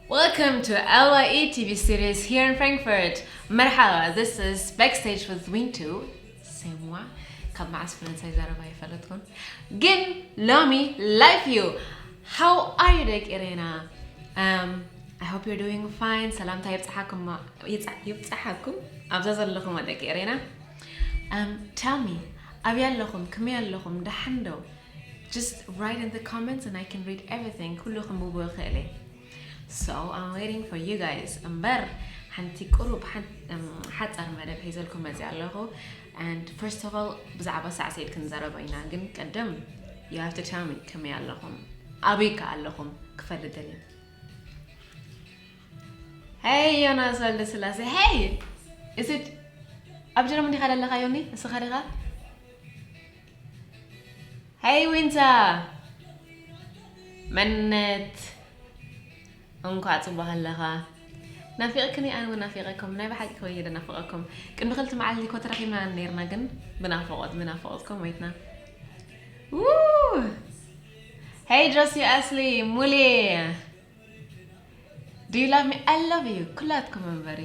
Welcome to L Y E T V series here in Frankfurt. مرحبا, this is Backstage with Wintu. ሴምዋ ካብ መዓስ ፈረንሳይ ዘረባ ይፈለጥኩን ግን ሎሚ live እዩ። How are you ደቂ ኤሬና? Um, I hope you're doing fine. ሰላምታ ይብጽሓኩም፣ ይብጽሓኩም ኣብዛ ዘለኹም ደቂ ኤሬና። Um, tell me, ኣብይ ኣለኹም? ከመይ ኣለኹም? ደሓን ዶ? Just write in the comments and I can read everything. ኩሉ ክንብቦ ይኽእል እየ። So I'm waiting for you guys. እምበር ሓንቲ ቁሩብ ሓን- እም፣ ሓጻር መደብ ሒዘልኩም መጽእ ኣለኹ። And first of all ብዛዕባ ሳዕስዒት ክንዛረብ ኢና፣ ግን ቀደም you have to tell me ከመይ ኣለኹም? ኣበይ ከ ኣለኹም? ክፈልጥ ደልየ። Hey ዮናስ ወልደ ስላሴ። Hey! Is it ኣብ ጀርመን ዲኻ ዘለኻ ዮኒ? እስኻ ዲኻ? Hey ዊንታ! መነት! እንኳዕ ጽቡቕ ኣለኻ። ናፊቕክኒ፣ ኣነ እውን ናፊቐኩም። ናይ ብሓቂ ከመይ እየ ናፍቐኩም። ቅድሚ ክልተ መዓልቲ እኮ ተራኺብና ነይርና፣ ግን ብናፍቖት፣ ብናፍቖት እኮ ሞይትና። Woo! Hey ጆሲ ኣስሊ፣ ሙሌ! Do you love me? I love you. ኩላትኩም መንበሪ።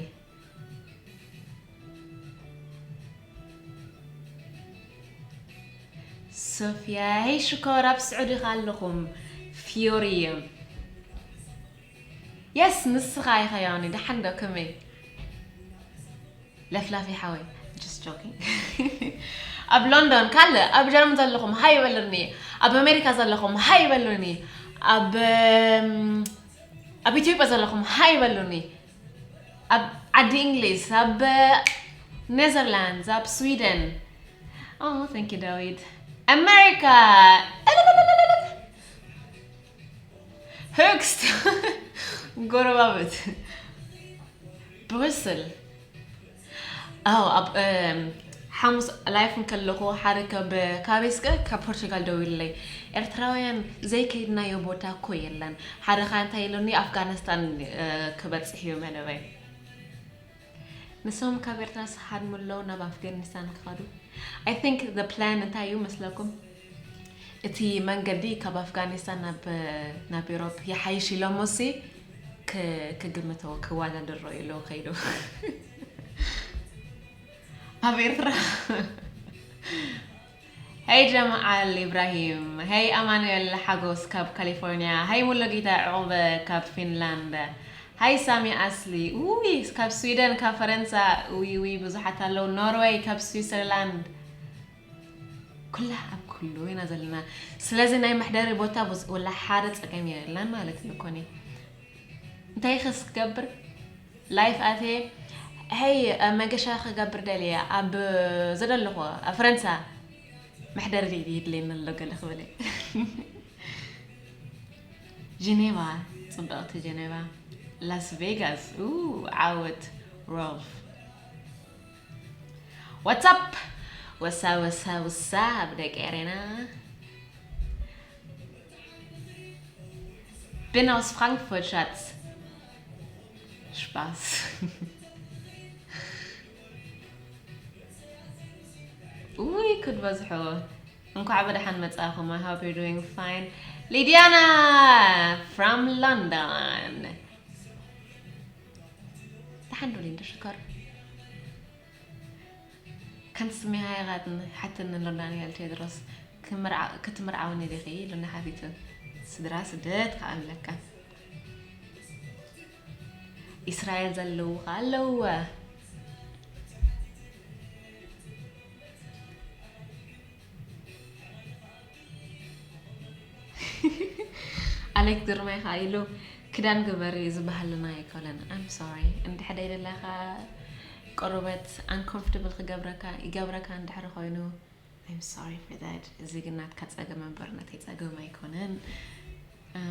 ሶፊያ፣ ሄይ ሽኮር፣ ኣብ ስዑዲ ኢኻ ኣለኹም። ፊዮሪ። የስ፣ ንስኻ ኢኻ ዮኒ፣ ደሓን ዶ፣ ከመይ? ለፍላፊ ሓወይ፣ just joking። ኣብ ሎንዶን ካልእ፣ ኣብ ጀርመን ዘለኹም ሃይ በሉኒ፣ ኣብ ኣሜሪካ ዘለኹም ሃይ በሉኒ፣ ኣብ፣ እም፣ ኣብ ኢትዮጵያ ዘለኹም ሃይ በሉኒ፣ ኣብ ዓዲ እንግሊዝ፣ ኣብ ኔዘርላንድስ፣ ኣብ ስዊደን። Oh, thank you ዳዊት። ኣሜሪካ። Höchst! ጎረባብት። ብሩስል። ኣዎ፣ ኣብ፣ እም፣ ሓሙስ ላይፍ እንከለኹ ሓደ ካብ፣ ካበይ እስከ? ካብ ፖርቹጋል ደዊሉለይ። ኤርትራውያን ዘይከይድናዮ ቦታ እኮ የለን። ሓደ ኸኣ እንታይ ኢሉኒ፣ ኣፍጋኒስታን፣ እ፣ ክበጽሕ እዩ መደበይ። ንሶም ካብ ኤርትራ ዝሃድሙ ኣለዉ ናብ ኣፍጋኒስታን ክኸዱ። I think the plan እንታይ እዩ መስለኩም? እቲ መንገዲ ካብ ኣፍጋኒስታን ናብ፣ ናብ ኤሮፕ ይሓይሽ ኢሎሞሲ ክ-፣ ክግምተዎ፣ ክወዳደሮ ኢሎ ከይዱ። ኣብ ኤርትራ። ሄይ ጀማዓል ኢብራሂም፣ ሄይ ኣማኑኤል ሓጎስ ካብ ካሊፎርኒያ፣ ሄይ ሙሉጌታ ዕቑበ ካብ ፊንላንድ፣ ሄይ ሳሚ ኣስሊ፣ ውይ፣ ካብ ስዊደን፣ ካብ ፈረንሳ፣ ውይ፣ ውይ፣ ብዙሓት ኣለዉ፣ ኖርወይ፣ ካብ ስዊዘርላንድ። ኩላ ኣብ ኩሉ ኢና ዘለና። ስለዚ ናይ መሕደሪ ቦታ ብዙ-፣ ወላ ሓደ ጸገም የለን ማለት እዩ ኮኒ። እንታይ ኸስ ክገብር? ላይፍ ኣትየ፣ ሄይ፣ መገሻ ክገብር ደልየ፣ ኣብ ዘደለኹ፣ ኣብ ፈረንሳ መሕደሪ የድልየኒ ኣሎ ገለ ክብል እየ። ጀኔቫ፣ ጽብቕቲ ጀኔቫ። ላስ ቬጋስ፣ ኡ፣ ዓወት ሮልፍ። What's up? ወሳ፣ ወሳ፣ ወሳ፣ ኣብ ደቂ ኤሬና። Bin aus Frankfurt, Schatz. Spaß. ውይ፣ ክትበዝሑ። እንኳዕ ብደሓን መጻእኹም። I hope you're doing fine. ሊድያና from London. ደሓን ዶ ሊንዳ ሽኮር? ከንስሚሃ ኢኻ ሓትኒ ኣሎ ዳንኤል ቴድሮስ። ክምርዓ-፣ ክትምርዓውኒ ዲኺ ኢሉኒ ሓቲቱ። ስድራ ስደት ከኣ ኣለካ። ኢስራኤል ዘለዉ ከኣ ኣለውወ። ኣሌክ ግርማይ ከኣ ኢሉ፣ "ክዳን ግበሪ፣ እዚ ባህልና ኣይኮነን." I'm sorry። እንድሕር ደይደለኻ ቆርበት uncomfortable ክገብረካ፣ ይገብረካ እንድሕር ኮይኑ፣ I'm sorry for that። እዚ ግን ናትካ ጸገም እምበር ናተይ ጸገም ኣይኮነን። እ፣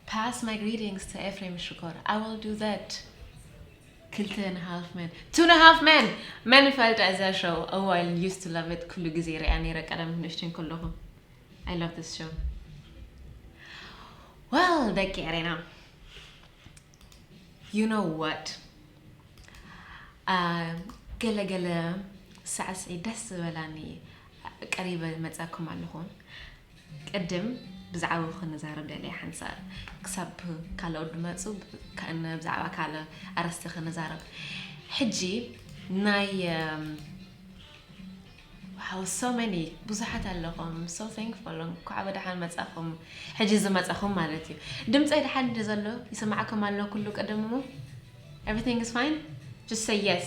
Pass my greetings to ኤፍሬም ሽኮር። I will do that. ክልተ and a half men. Two and a half men. መን ይፈልጣ እዛ ሾው? Oh, I used to love it. ኩሉ ግዜ ሪኣ ነይረ ቀደም ንእሽተይ ከለኹ። I love this show. Well, ደቂ ኤሬና፣ you know what? አ፣ ገለ ገለ ሳዕስዒ ደስ ዝበላኒ፣ ቀ-፣ ቀሪበ መጻኩም ኣለኹ። ቅድም ብዛዕባ ክንዛረብ ደልየ ሓንሳብ ክሳብ ካልኦት ድመጹ ብዛዕባ ካልእ ኣረስቲ ክንዛረብ። ሕጂ ናይ wow, so many ብዙሓት ኣለኹም። So thankful እንኳዕ ብደሓን መጻኹም። ሕጂ ዝመጻኹም ማለት እዩ። ድምጸይ ደሓን ድዩ ዘሎ? ይስማዕኩም ኣሎ ኩሉ ቅድም እሞ? Everything is fine? Just say yes.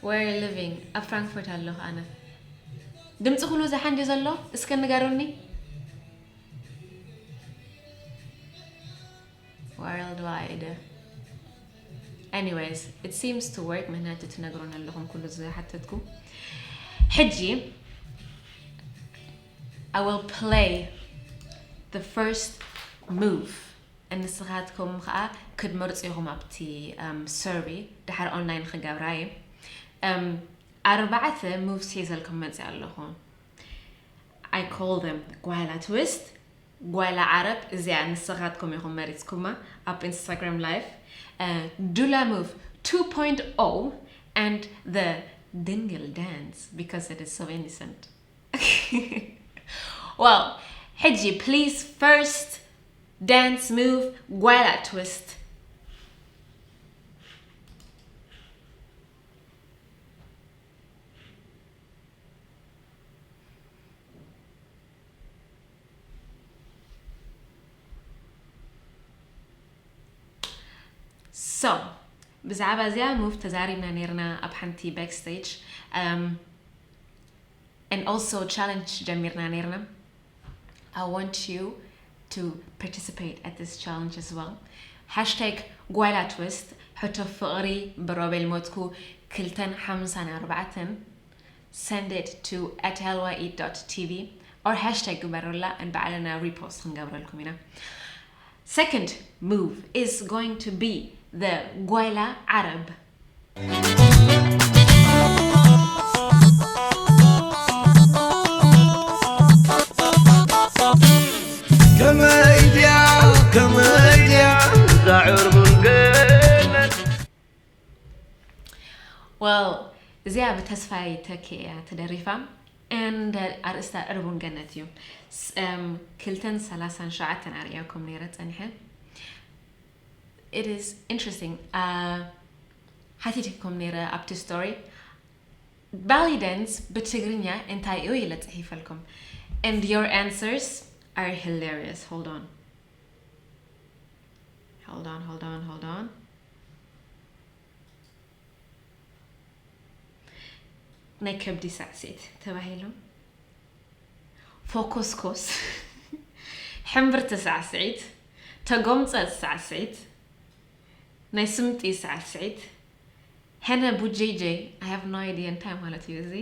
Where are you living? ኣብ ፍራንክፈርት ኣለኹ ኣነ። ድምጺ ኩሉ ዝሓን ድዩ ዘሎ? እስከ ንገሩኒ። Worldwide. Anyways, it seems to work. ምክንያቱ ትነግሩን ኣለኹም ኩሉ ዝሓተትኩም። ሕጂ I will play the first move. ንስኻትኩም ከዓ ክትመርጹ ኢኹም ኣብቲ survey ድሓር online ክገብራ እየ። ኣርባዕተ moves ሒዘልኩም መጽእ ኣለኹ። I call them ጓይላ twist, ጓይላ ዓረብ። እዚኣ ንስኻትኩም ኢኹም መሪጽኩማ ኣብ Instagram live. Dula move two point oh and the ድንግል dance because it is so innocent. Well, ሕጂ please first dance move ጓይላ twist. So ብዛዕባ እዚኣ move ተዛሪብና ነርና ኣብ ሓንቲ backstage and also challenge ጀሚርና ነርና። I want you to participate at this challenge as well. Hashtag ጓይላ twist ሕቶ ፍቕሪ ብሮቤል ሞትኩ ክልተን ሓምሳን ኣርባዕተን send it to at L Y E dot T V or hashtag ግበሩላ and ባዕልና repost ክንገብረልኩም ኢና። Second move is going to be the ጓይላ ዓረብ. Well, እዚኣ ብተስፋይ ተኬ እያ ተደሪፋ and ኣርእስታ ዕርቡን ገነት እዩ። ክልተን ሰላሳን ሸውዓተን ኣርእያኩም ነይረ ጸኒሐ። It is interesting. ሓቲትኩም ነይረ ኣብቲ story belly dance ብትግርኛ እንታይ እዩ ኢለ ጽሒፈልኩም and your answers are hilarious. Hold on. Hold on, hold on, hold on. ናይ ከብዲ ሳዕስዒት ተባሂሉ። ፎኮስኮስ፣ ሕምብርቲ ሳዕስዒት፣ ተጎምፀ ሳዕስዒት፣ ናይ ስምጢ ሳዕስዒት፣ ሄነ ቡጀይጀይ፣ I have no idea እንታይ ማለት እዩ እዚ።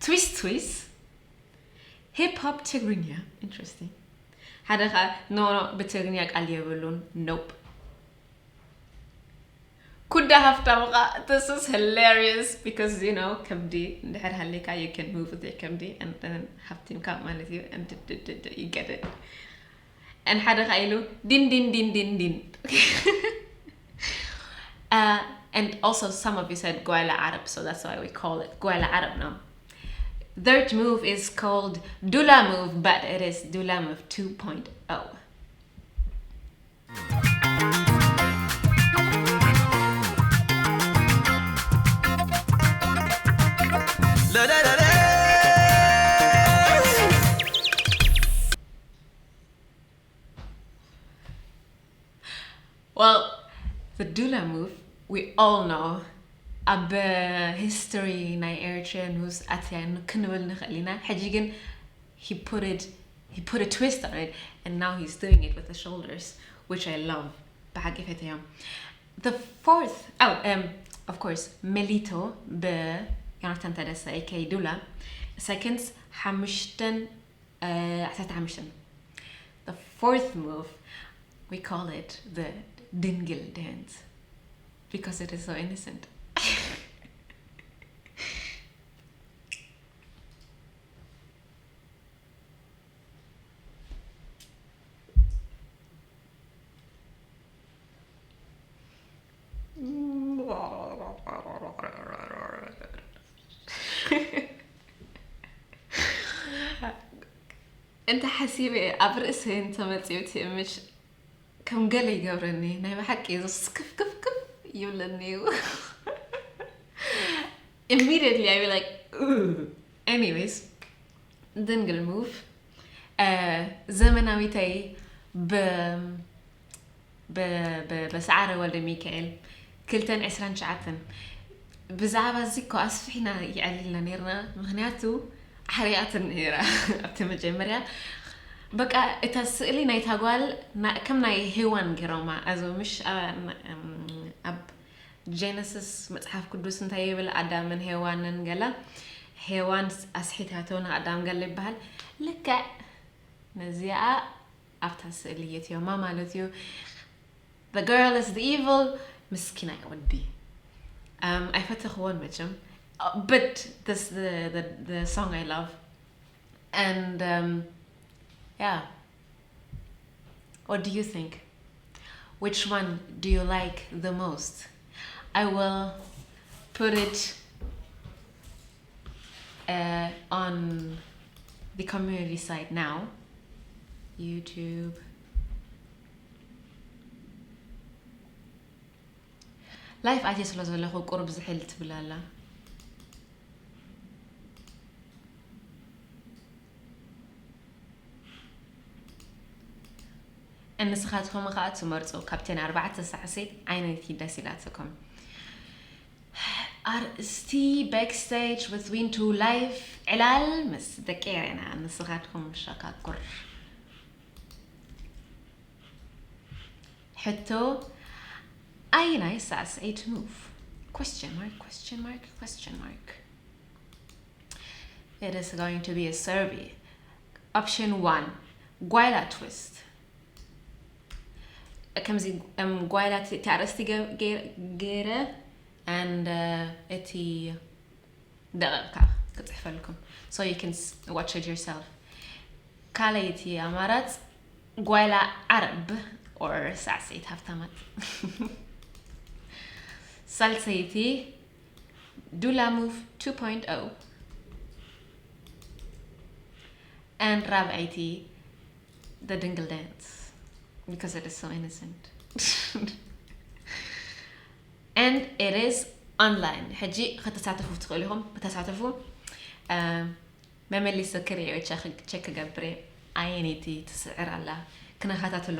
ትዊስ ትዊስ፣ ሂፕ ሆፕ ትግርኛ፣ interesting። ሓደ ከዓ no no ብትግርኛ ቃል የብሉን፣ nope። ኩዳ ሃፍታም ከዓ this is hilarious because you know ከብዲ እንድሕር ሃልይካ you can move with your ከብዲ and then ሃፍቲምካ ማለት እዩ and you get it and ሓደ ከዓ ኢሉ ዲን ዲን ዲን ዲን ዲን and also some of you said ጓይላ ዓረብ so that's why we call it ጓይላ ዓረብ ነው. Third move is called Dula move, but it is Dula move two point oh. Well, the Dula move, we all know. ኣብ history ናይ Eritrea news ኣትያ ክንብል ንኽእል ኢና። ሕጂ ግን he put it he put a twist on it and now he's doing it with the shoulders, which I love. ብሓቂ ፈትዮም። The fourth, oh, um, of course, Melito ብ ዮናታን ታደሰ aka Dula. Seconds ሓሙሽተን ዓሰርተ ሓሙሽተ. The fourth move, we call it the ድንግል dance because it is so innocent. እንተ ሓሲበ ኣብ ርእሰይ እንተመጺኡ እቲ እምሽ ከም ገለ ይገብረኒ፣ ናይ ብሓቂ እዚ ስክፍክፍክፍ ይብለኒ እዩ። Immediately I be like, "Ooh." Anyways, ድንግል ሙቭ፣ እ፣ ዘመናዊተይ ብ-፣ ብ-፣ ብ-፣ ብሰዓረ ወልደ ሚካኤል ክልተን ዕስራን ትሽዓተን። ብዛዕባ እዚ እኮ ኣስፊሕና ይዕልልና ነይርና፣ ምኽንያቱ ኣሕሪቓትን ነይራ ኣብቲ መጀመርያ። በቃ እታ ስእሊ ናይታ ጓል ና-፣ ከም ናይ ሄዋን ገይሮማ። ኣዞ ምሽ፣ ኣ-፣ ና-፣ እም፣ ኣብ ጀነሲስ መጽሓፍ ቅዱስ እንታይ ይብል? ኣዳምን ሄዋንን ገለ፣ ሄዋን ኣስሒታቶ ንኣዳም ገለ ይበሃል። ልክዕ ነዚኣ ኣብታ ስእሊ የትዮማ ማለት እዩ። The girl is the evil፣ ምስኪናይ ወዲ። Um, ኣይፈተኽዎን መቸም። Uh, but this, the, the, the song I love. And, um, yeah. What do you think? Which one do you like the most? I will put it, uh, on the community site now. YouTube. ላይፍ ኣትየ ስለ ዘለኹ ቁሩብ ዝሕል ትብል ኣላ። ንስኻትኩም ኸኣ ትመርጹ ካብተን ኣርባዕተ ሳዕሲት ዓይነይቲ ደስ ኢላትኩም። ኣርእስቲ backstage with ዊንቱ ላይፍ ዕላል ምስ ደቂ ኤሬና። ንስኻትኩም ሸካኩር። ሕቶ፣ ኣየናይ ሳዕስዒት ሙቭ? Question mark, question mark, question mark. It is going to be a survey. Option one, ጓይላ ትዊስት። ከምዚ፣ እም፣ ጓይላ እቲ፣ እቲ ኣርእስቲ ገ-፣ ገ-፣ ገይረ and፣ uh፣ እቲ ደቂቕካ ክጽሕፈልኩም። So you can s-, watch it yourself. ካልኣይቲ ኣማራጽ ጓይላ ዓረብ or ሳዕስዒት ሃብታማት። ሳልሰይቲ ዱላ ሙቭ two point oh። And ራብዐይቲ the ድንግል dance because it is so innocent. And it is online. ሕጂ ከተሳተፉ ትኽእሉ ኢኹም። ተሳተፉ። እ፣ መመሊሰ ክርእዮ ቸክ፣ ቸክ ክገብር እየ። ኣየነይቲ ትስዕር ኣላ ክነኸታትሎ።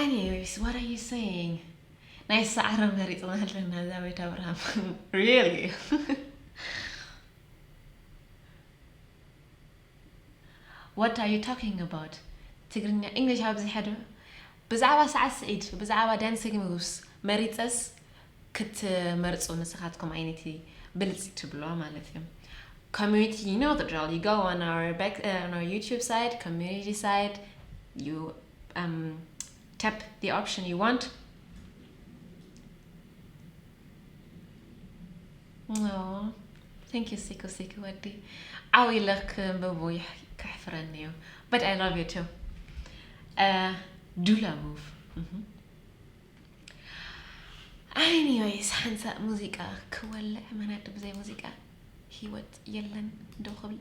Anyways, what are you saying? ናይ ሰዓረ መሪጽና ኣለና ዳዊት ኣብርሃም። Really? What are you talking about? ትግርኛ፣ English ኣብዚሐ ዶ? ብዛዕባ ሳዕስዒት፣ ብዛዕባ dancing moves መሪጸስ ክትመርጹ ንስኻትኩም ዓይነይቲ ብልጽ ትብልዋ ማለት እዩ። Community, you know the drill. You go on our back, uh, on our YouTube site, community site, you, um, tap the option you want. Oh, thank you, Siku Siku ወዲ። ዓው ኢለ ክንብቡ ይሕ-፣ ከሕፍረኒ እዩ። But I love you too. Uh, ዱላ ሙቭ። Mhm. Anyways፣ ሓንሳእ ሙዚቃ ክወልዕ፣ መናዲ ብዘይ ሙዚቃ ህይወት የለን ዶ ክብል።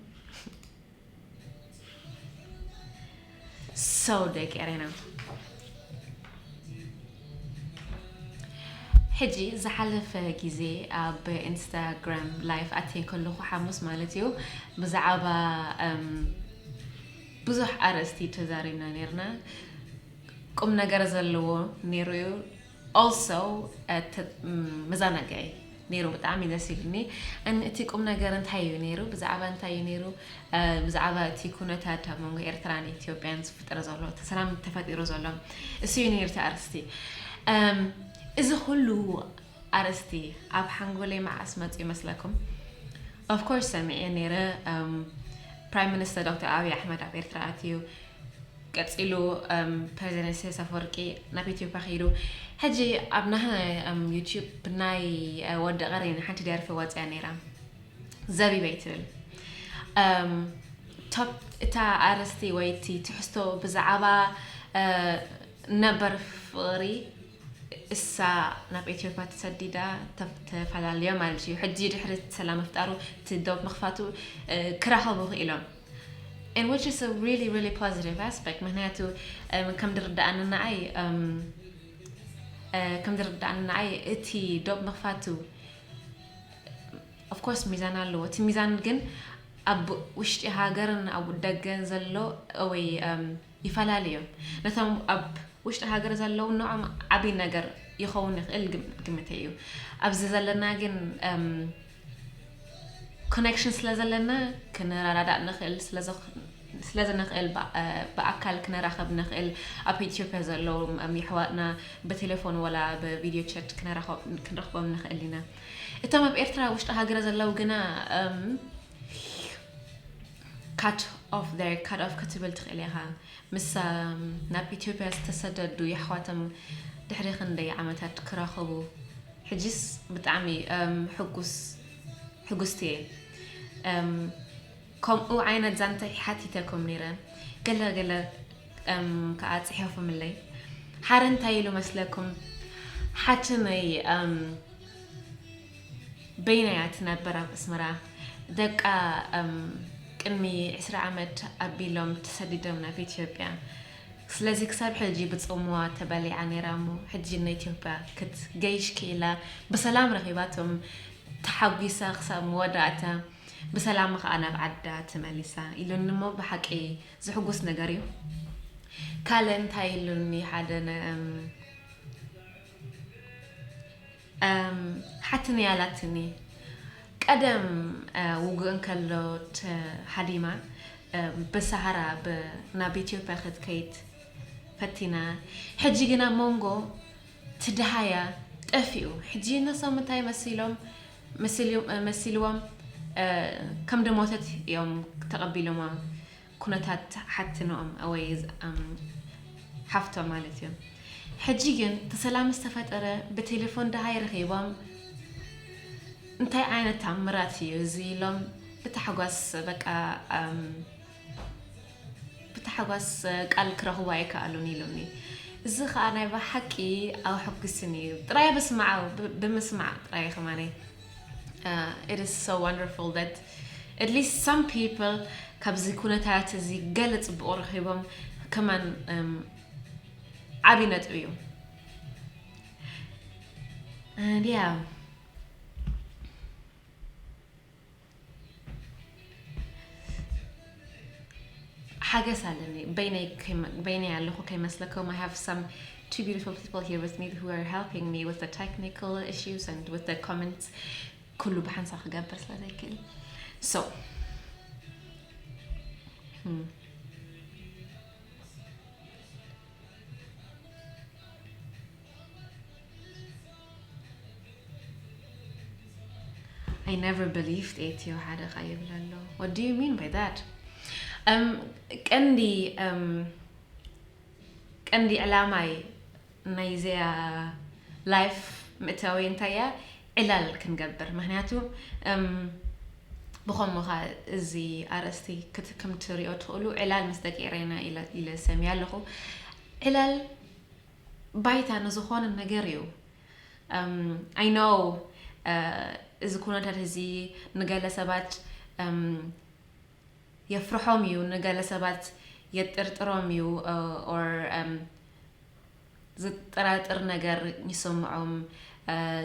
So ደቂ ኤሬና፣ ሕጂ ዝሓለፈ ግዜ ኣብ ኢንስታግራም ላይፍ ኣትየ ከለኹ፣ ሓሙስ ማለት እዩ፣ ብዛዕባ፣ እም፣ ብዙሕ ኣርእስቲ ተዛሪብና ነርና። ቁም ነገር ዘለዎ ነይሩ እዩ። Also፣ እ፣ ተ-፣ ም-፣ መዘናግዒ ነይሩ፣ ብጣዕሚ ደስ ኢሉኒ። And እቲ ቁም ነገር እንታይ እዩ ነይሩ? ብዛዕባ እንታይ እዩ ነይሩ? እ፣ ብዛዕባ እቲ ኩነታት ኣብ መንጎ ኤርትራን ኢትዮጵያን ዝፍጠር ዘሎ፣ እቲ ሰላም ተፈጢሩ ዘሎ፣ እሱ እዩ ነይሩ እቲ ኣርእስቲ። እም፣ እዚ ኩሉ ኣርእስቲ ኣብ ሓንጎለይ መዓስ መጽኡ ይመስለኩም? Of course ሰሚዐ ነይረ። እም፣ ፕራይም ሚኒስተር ዶክተር ኣብይ ኣሕመድ ኣብ ኤርትራ ኣትዩ። ቀጺሉ፣ እም፣ ፕረዚደንት ኢሳያስ ኣፈወርቂ ናብ ኢትዮጵያ ከይዱ። ሕጂ ኣብ ናህና፣ እም፣ ዩቲዩብ ናይ፣ እ፣ ወዲ ቀሪን ሓንቲ ደርፊ ወጽያ ነይራ፣ ዘቢበይ ትብል። እም፣ ቶፕ፣ እታ ኣርእስቲ ወይ እቲ ትሕዝቶ ብዛዕባ፣ እ፣ ነበር ፍቕሪ እሳ ናብ ኢትዮጵያ ተሰዲዳ ተፈላለዮ ማለት እዩ። ሕጂ ድሕሪ ሰላም ምፍጣሩ እቲ ዶብ ምኽፋቱ ክራኸቡ ክኢሎም። And which is a really really positive aspect፣ ምክንያቱ ከም ዝርዳኣኒ ንዓይ ከም ዝርዳኣኒ ንዓይ እቲ ዶብ ምኽፋቱ of course ሚዛን ኣለዎ። እቲ ሚዛን ግን ኣብ ውሽጢ ሃገርን ኣብ ደገን ዘሎ ወይ ይፈላለዩ እዮም። ነቶም ኣብ ውሽጢ ሃገር ዘለዉ ንዖም ዓብዪ ነገር ይኸውን ይኽእል ግምተይ እዩ። ኣብዚ ዘለና ግን connection ስለ ዘለና ክንረዳዳእ ንኽእል ስለዚ ንኽእል ብኣካል ክነራኸብ ንኽእል ኣብ ኢትዮጵያ ዘለዉ የሕዋትና ብቴሌፎን ወላ ብቪድዮ ቸት ክንረኽቦም ንኽእል ኢና። እቶም ኣብ ኤርትራ ውሽጢ ሃገር ዘለዉ ግና cut off there cut off ክትብል ትኽእል ኢኻ። ምስ ናብ ኢትዮጵያ ዝተሰደዱ የሕዋቶም ድሕሪ ክንደይ ዓመታት ክራኸቡ ሕጂስ ብጣዕሚ ሕጉስ ሕጉስቲ እየ። ከምኡ ዓይነት ዛንታ ሓቲተኩም ነይረ። ገለ ገለ ከዓ ፅሒፎምለይ። ሓደ እንታይ ኢሉ መስለኩም? ሓትነይ በይና እያ ትነብር ኣብ ኣስመራ። ደቃ ቅድሚ ዕስራ ዓመት ኣቢሎም ተሰዲዶም ናብ ኢትዮጵያ። ስለዚ ክሳብ ሕጂ ብጽምዋ ተበሊዓ ነይራ እሞ ሕጂ ንኢትዮጵያ ክትገይሽ ክኢላ ብሰላም ረኺባቶም ተሓጒሳ ክሳብ መወዳእታ ብሰላም ኸኣ ናብ ዓዳ ተመሊሳ ኢሉኒ እሞ ብሓቂ ዝሕጉስ ነገር እዩ። ካልእ እንታይ ኢሉኒ ሓደ ሓትኒ ኣላትኒ ቀደም ውግእ እንከሎ ተሃዲማ ብሰሃራ ናብ ኢትዮጵያ ክትከይድ ፈቲና። ሕጂ ግን ኣብ መንጎ ትድሃያ ጠፊኡ። ሕጂ ነሶም እንታይ መሲሎም መሲልዎም ከም ደሞተት እዮም ተቐቢሎማ። ኩነታት ሓትኖኦም ወይ ሓፍቶ ማለት እዩ። ሕጂ ግን ተሰላም ዝተፈጠረ ብቴሌፎን ደሃይ ረኺቦም እንታይ ዓይነት ታምራት እዩ እዚ ኢሎም ብታሕጓስ በቃ ብታሕጓስ ቃል ክረኽቡ ኣይከኣሉን ኢሉኒ። እዚ ከዓ ናይ ብሓቂ ኣውሕጉስን እዩ። ጥራይ ብስማዕ ብምስማዕ ጥራይ ከማነይ it is so wonderful that at least some people ካብዚ ኩነታት እዚ ገለ ጽቡቕ ረኺቦም ከማን ዓብዪ ነጥቢ እዩ። And yeah ሓገስ ኣለኒ በይነይ ኣለኹ ከይመስለኩም። I have some two beautiful people here with me who are helping me with the technical issues and with the comments. ኩሉ ብሓንሳብ ክገብር ስለ ዘይክእል so I never believed ኤትዮ ሓደ ካ ይብል ኣሎ። What do you mean by that? ቀንዲ ቀንዲ ዕላማይ ናይዚኣ live ምእታዊ እንታይ እያ ዕላል ክንገብር ምክንያቱ ብኸምኡ ኸ እዚ ኣርእስቲ ከም ትሪኦ ትኽእሉ ዕላል ምስ ደቂ ኤረና ኢለ ሰምየ ኣለኹ። ዕላል ባይታ ንዝኾነ ነገር እዩ። I know እዚ ኩነታት እዚ ንገለ ሰባት የፍርሖም እዩ፣ ንገለ ሰባት የጥርጥሮም እዩ or ዝጠራጥር ነገር ይስምዖም፣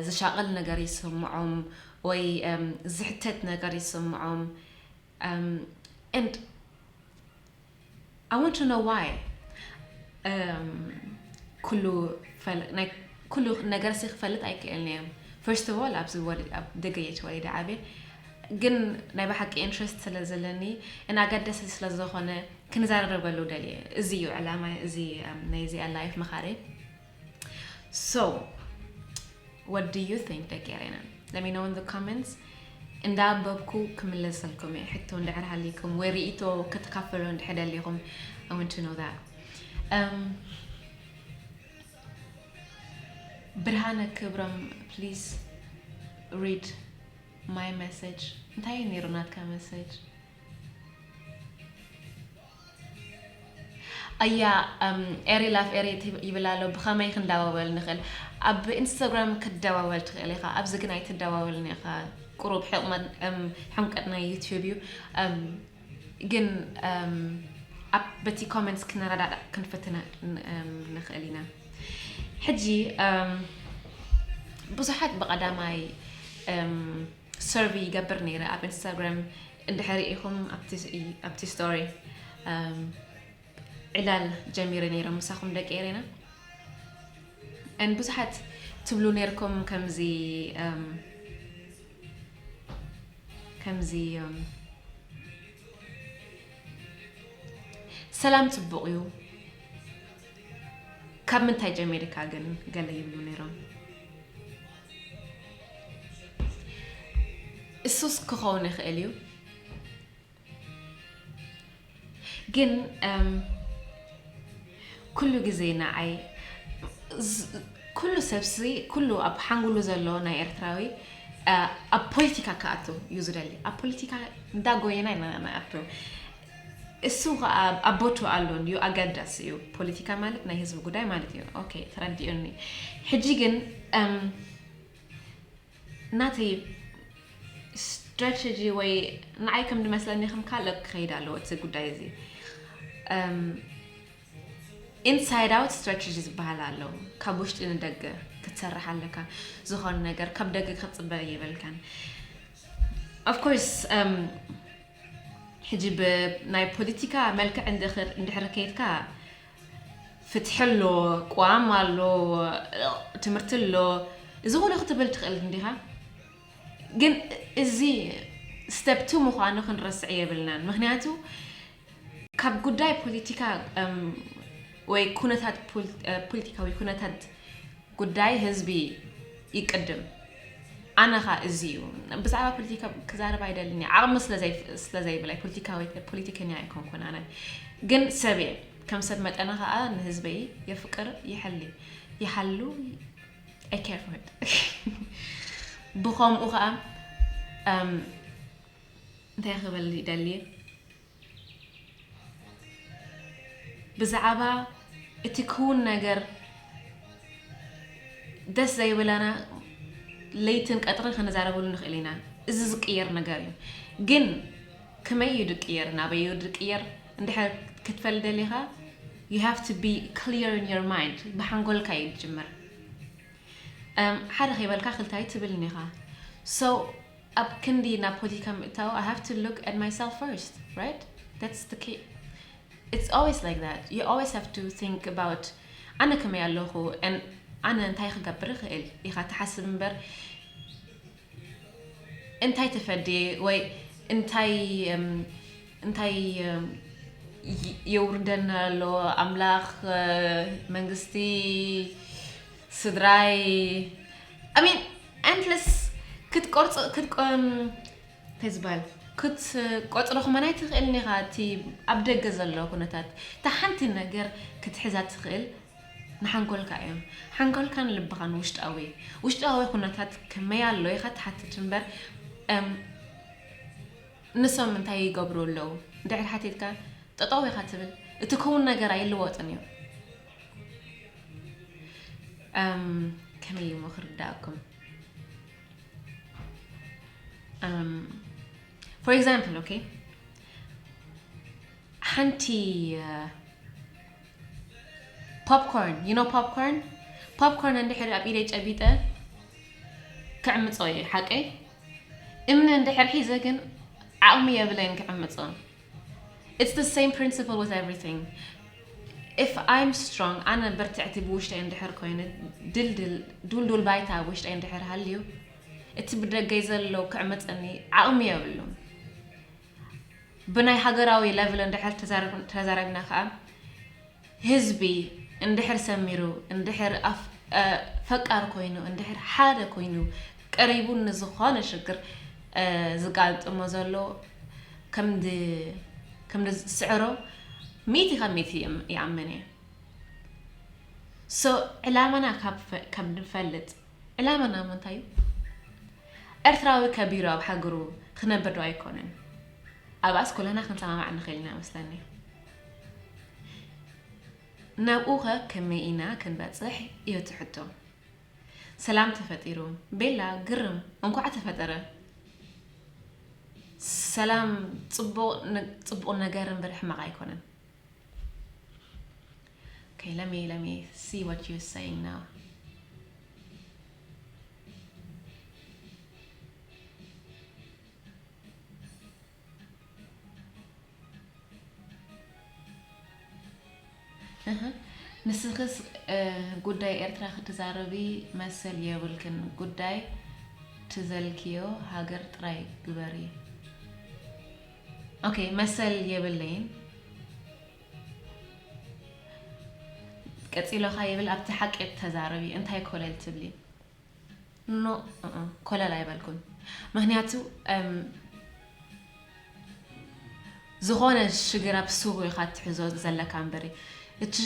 ዝሻቕል ነገር ይስምዖም ወይ ዝሕተት ነገር ይስምዖም and I want to know why ኩሉ ኩሉ ነገር ሲ ክፈልጥ ኣይክእልን እየ። First of all ኣብዚ ደገ እየ ተወሊደ ዓብየ ግን ናይ ብሓቂ interest ስለ ዘለኒ እና ኣገደሲ ስለ ዝኾነ ክንዘራረበሉ ደልየ። እዚ እዩ ዕላማ እዚ ናይዚኣ live ምኻረይ። So what do you think ደቂ ኤረና? Let me know in the comments። እንዳንበብኩ ክምለሰልኩም እየ ሕቶ እንድሕር ሃልይኩም ወይ ርእይቶ ክትካፈሉ እንድሕር ደሊኹም I want to know that. ብርሃነ ክብሮም please read my message። እንታይ እዩ ነይሩ ናትካ message? ኣያ፣ እም፣ ኤሪ ላፍ ኤሪ ይብል ኣሎ። ብኸመይ ክንደዋወል ንኽእል? ኣብ ኢንስታግራም ክትደዋወል ትኽእል ኢኻ። ኣብዚ ግን ኣይትደዋወልን ኢኻ። ቁሩብ ሕቕመት፣ እም፣ ሕምቀት ናይ ዩቲዩብ እዩ። እም፣ ግን፣ እም፣ ኣብ፣ በቲ ኮመንትስ ክንረዳዳእ ክንፍትን ን-፣ እም፣ ንኽእል ኢና። ሕጂ፣ እም፣ ብዙሓት ብቐዳማይ፣ እም፣ ሰርቪ ይገብር ነይረ ኣብ ኢንስታግራም። እንድሕር ኢኹም ኣብቲ፣ ኣብቲ ስቶሪ፣ እም፣ ዕላል ጀሚረ ነይረ ምሳኹም ደቂ ኤሬና። And ብዙሓት ትብሉ ነይርኩም ከምዚ፣ እም፣ ከምዚ፣ እም፣ ሰላም ጽቡቕ እዩ፣ ካብ ምንታይ ጀሚርካ ግን ገለ ይብሉ ነይሮም። እሱስ ክኸውን ይኽእል እዩ። ግን፣ እም፣ ኩሉ ግዜ ንዓይ ዝ-፣ ኩሉ ሰብሲ፣ ኩሉ ኣብ ሓንጉሉ ዘሎ ናይ ኤርትራዊ፣ እ፣ ኣብ ፖለቲካ ክኣቱ እዩ ዝደሊ። ኣብ ፖለቲካ እንዳ ጎየና ኢና ንኣቱ። እሱ ኸኣ ኣብ ቦቱ ኣሎ እንድዩ፣ ኣገዳሲ እዩ። ፖለቲካ ማለት ናይ ህዝቢ ጉዳይ ማለት እዩ። ኦኬ፣ ተረዲኡኒ። ሕጂ ግን፣ እም፣ ናተይ ስትራተጂ ወይ ንዓይ ከም ዝመስለኒ ከም ካልእ ክኸይድ ኣለዎ እቲ ጉዳይ እዚ። እም፣ ኢንሳይድ ኣውት ስትራተጂ ዝበሃል ኣሎ። ካብ ውሽጢ ንደገ ክትሰርሕ ኣለካ። ዝኾነ ነገር ካብ ደገ ክትጽበ የብልካን። ኦፍ ኮርስ፣ እም፣ ሕጂ ብናይ ፖለቲካ መልክዕ እንድሕር፣ እንድሕር ከይድካ ፍትሒ ኣሎ፣ ቅዋም ኣሎ፣ ትምህርቲ ኣሎ፣ እዚ ኩሉ ክትብል ትኽእል እንዲኻ። ግን እዚ ስቴፕ ቱ ምዃኑ ክንረስዕ የብልናን። ምኽንያቱ ካብ ጉዳይ ፖለቲካ፣ እም፣ ወይ ኩነታት ፖል-፣ እ፣ ፖለቲካዊ ኩነታት ጉዳይ ህዝቢ ይቅድም። ኣነ ኸኣ እዚ እዩ። ብዛዕባ ፖለቲካ ክዛረብ ኣይደልን እየ። ዓቕሚ ስለ ዘይ-፣ ስለ ዘይብለይ ፖለቲካዊት፣ ፖለቲከኛ ኣይኮንኩን ኣነ። ግን ሰብ እየ። ከም ሰብ መጠነ ኸኣ ንህዝበይ የፍቅር፣ ይሐሊ፣ ይሓሉ። I care for it። ብኸምኡ ኸኣ፣ እም፣ እንታይ ክብል ይደሊ? ብዛዕባ እቲ ክውን ነገር ደስ ዘይብለና ለይትን ቀጥርን ክንዛረበሉ ንኽእል ኢና። እዚ ዝቅየር ነገር እዩ። ግን ከመይ እዩ ዝቅየር፣ ናበይ እዩ ዝቅየር እንድሕር ክትፈልጥ ደሊኻ፣ you have to be clear in your mind። ብሓንጎልካ እዩ ዝጅምር። እም፣ ሓደ ከይበልካ ክልተ ኣይትብልን ኢኻ። So፣ ኣብ ክንዲ ናብ ፖለቲካ ምእታው፣ I have to look at myself first, right? That's the key. It's always like that. You always have to think about ኣነ ከመይ ኣለኹ፣ and ኣነ እንታይ ክገብር እኽእል ኢኻ ትሓስብ እምበር፣ እንታይ ተፈድየ ወይ እንታይ፣ እም፣ እንታይ፣ እም፣ ይ-፣ የውርደና ኣሎ ኣምላኽ፣ እ፣ መንግስቲ፣ ስድራይ፣ I mean, endless ክትቆርጽ-፣ ክትቆ-፣ እንታይ ዝበሃል? ክትቆጽሮ ከማን ኣይትኽእልን ኢኻ። እቲ ኣብ ደገ ዘሎ ኩነታት፣ እታ ሓንቲ ነገር ክትሕዛ ትኽእል ንሓንጎልካ እዮም። ሓንጎልካን ልብኻን ውሽጣዊ፣ ውሽጣዊ ኩነታት ከመይ ኣሎ ኢኻ ትሓትት እምበር፣ እም፣ ንሶም እንታይ ይገብሩ ኣለዉ? እንድሕር ሓቲትካ፣ ጠጠው ኢኻ ትብል። እቲ ክውን ነገር ኣይልወጥን እዩ። እም፣ ከመይ እሞ ክርዳእኩም? እም፣ for example፣ okay፣ ሓንቲ፣ እ፣ ፖፕኮርን፣ you know ፖፕኮርን? ፖፕኮርን እንድሕር ኣብ ኢደይ ጨቢጠ ክዕምጾ እየ፣ ሓቀይ? እምኒ እንድሕር ሒዘ ግን ዓቕሚ የብለይን ክዕምጾ። It's the same principle with everything. If I'm strong፣ ኣነ በርትዕቲ ብውሽጠይ እንድሕር ኮይነ፣ ድልድል፣ ዱልዱል ባይታ ኣብ ውሽጠይ እንድሕር ሃልዩ፣ እቲ ብደገይ ዘሎ ክዕምጸኒ ዓቕሚ የብሉን። ብናይ ሃገራዊ ሌቭል እንድሕር ተዛረብ-፣ ተዛረብና ከኣ፣ ህዝቢ እንድሕር ሰሚሩ፣ እንድሕር ኣፍ-፣ እ፣ ፈቃር ኮይኑ፣ እንድሕር ሓደ ኮይኑ፣ ቀሪቡ ንዝኾነ ሽግር፣ እ፣ ዝጋጥሞ ዘሎ ከም ድ-፣ ከም ዝስዕሮ ሚእቲ ካብ ሚእቲ ይኣም-፣ ይኣምን እየ። So፣ ዕላማና ካብ ፈ-፣ ካብ ንፈልጥ፣ ዕላማና ምንታይ እዩ? ኤርትራዊ ከቢሩ ኣብ ሃገሩ ክነብር ዶ ኣይኮነን? ኣብኣስ ኩልና ክንሰማማዕ ንኽእል ኢና መስለኒ። ናብኡ ኸ ከመይ ኢና ክንበጽሕ? እዩ እቲ ሕቶ። ሰላም ተፈጢሩ። ቤላ፣ ግርም፣ እንኳዕ ተፈጠረ። ሰላም ጽቡቕ ነ-፣ ጽቡቕ ነገር እምበር ሕማቕ ኣይኮነን። Okay, let me, let me see what you're saying now. እህ፣ ንስኽስ፣ እ፣ ጉዳይ ኤርትራ ክትዛረቢ መሰል የብልክን። ጉዳይ ትዘልክዮ ሃገር ጥራይ ግበሪ። ኦኬ፣ መሰል የብለይን። ቀጺሎኻ ይብል፣ ኣብቲ ሓቂ ተዛረቢ። እንታይ ኮለል ትብሊ? ኖ፣ እእ፣ ኮለል ኣይበልኩን። ምኽንያቱ፣ እም፣ ዝኾነ ሽግር ኣብ ሱሩ ኢኻ ትሕዞ ዘለካ እምበሪ፣ እቲ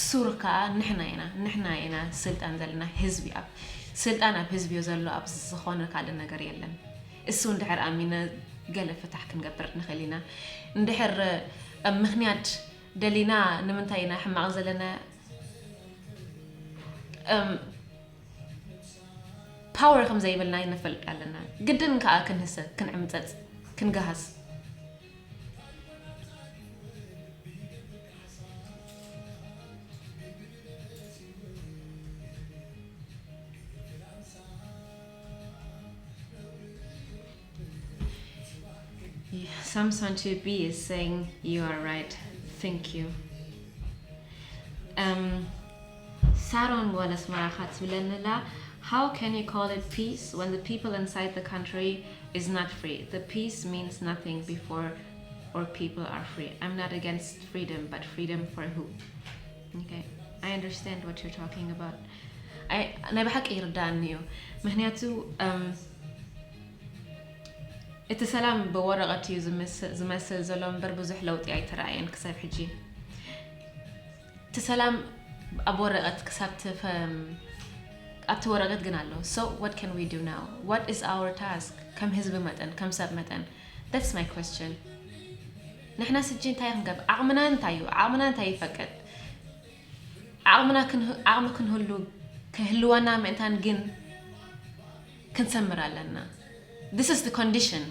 ሱር ከኣ ንሕና ኢና። ንሕና ኢና ስልጣን ዘለና፣ ህዝቢ ኣብ ስልጣን ኣብ ህዝቢ እዩ ዘሎ፣ ኣብ ዝኾነ ካልእ ነገር የለን። እሱ እንድሕር ኣሚነ ገለ ፍታሕ ክንገብር ንኽእል ኢና። እንድሕር፣ እም፣ ምኽንያት ደሊና ንምንታይ ኢና ሕማቕ ዘለና? እም፣ ፓወር ከም ዘይብልና ይንፈልጥ ኣለና። ግድን ከኣ ክንህሰ፣ ክንዕምጸጽ፣ ክንገሃስ። Samson to be is saying you are right. Thank you. Um, ሳሮን ጓል ኣስመራ ኻትብለንላ, how can you call it peace when the people inside the country is not free? The peace means nothing before or people are free. I'm not against freedom, but freedom for who? Okay, I understand what you're talking about. I, ናይ ብሓቂ ይርዳእኒ እዩ። ምኽንያቱ፣ um, እቲ ሰላም ብወረቐት እዩ ዝምስ-፣ ዝመስል ዘሎ እምበር ብዙሕ ለውጢ ኣይተራእየን ክሳብ ሕጂ። እቲ ሰላም ኣብ ወረቐት ክሳብ ትፈ-፣ ኣብቲ ወረቐት ግን ኣሎ። So what can we do now? What is our task? ከም ህዝቢ መጠን፣ ከም ሰብ መጠን? That's my question. ንሕና ስጂ እንታይ ክንገብር? ዓቕምና እንታይ እዩ? ዓቕምና እንታይ ይፈቅድ? ዓቕምና ክንህ-፣ ዓቕሚ ክንህሉ፣ ክህልወና ምእንታን ግን ክንሰምር ኣለና። This is the condition.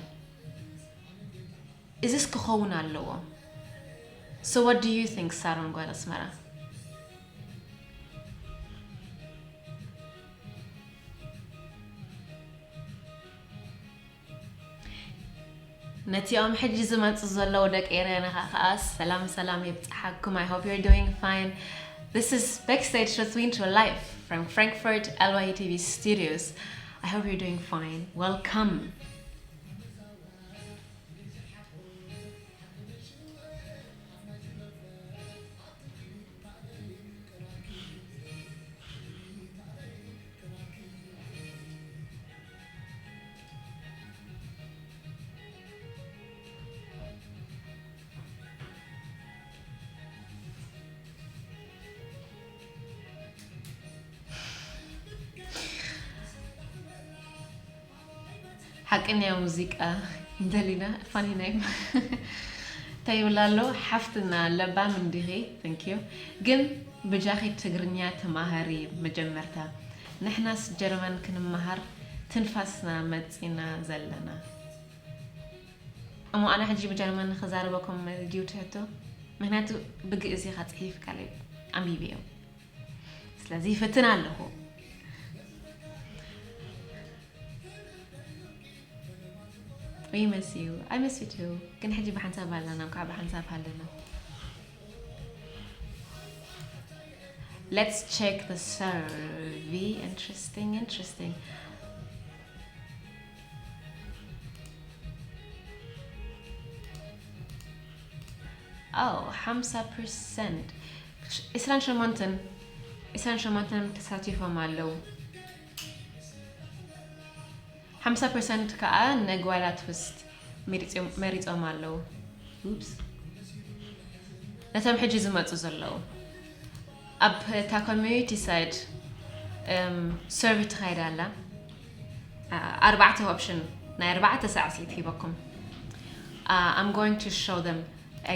እዚስ ክኸውን ኣለዎ። So what do you think, ሳሮን ጓል ኣስመራ? ነቲኦም ሕጂ ዝመጹ ዘለዉ ደቂ ኤረና ከኣ ሰላም ሰላም ይብጽሓኩም። I hope you're doing fine. This is Backstage with Winter live from Frankfurt L Y T V studios. I hope you're doing fine. Welcome. ሓቀኛ ሙዚቃ ደሊና ፋኒ ናይ እንታይ ይብላ ኣሎ ሓፍትና ለባም እንዲኺ። Thank you። ግን ብጃኺ ትግርኛ ተማሃሪ መጀመርታ። ንሕናስ ጀርመን ክንመሃር ትንፋስና መጺና ዘለና። እሞ ኣነ ሕጂ ብጀርመን ክዛረበኩም ድዩ ትሕቶ? ምክንያቱ ብግእዝ ኢኻ ጽሒፍካለይ ኣንቢበዮ። ስለዚ ይፍትን ኣለኹ። We miss you. I miss you too. ግን ሕጂ ብሓንሳብ ኣለና፣ እንኳዕ ብሓንሳብ ኣለና። Let's check the survey. Interesting, interesting. Oh, ሓምሳ ፐርሰንት፣ ዕስራን ሸሞንተን፣ ዕስራን ሸሞንተን ተሳቲፎም ኣለዉ። ሓምሳ ፐርሰንት ከኣ ነጓላት ውስጥ መሪጾም፣ መሪጾም ኣለዉ። ኡፕስ። ነቶም ሕጂ ዝመጹ ዘለዉ። ኣብ እታ ኮሚዩኒቲ ሳይት፣ እም፣ ሰርቪ ትኻይድ ኣላ። ኣ-፣ ኣርባዕተ ኦፕሽን፣ ናይ ኣርባዕተ ሳዕስዒት ሂበኩም። Uh, I'm going to show them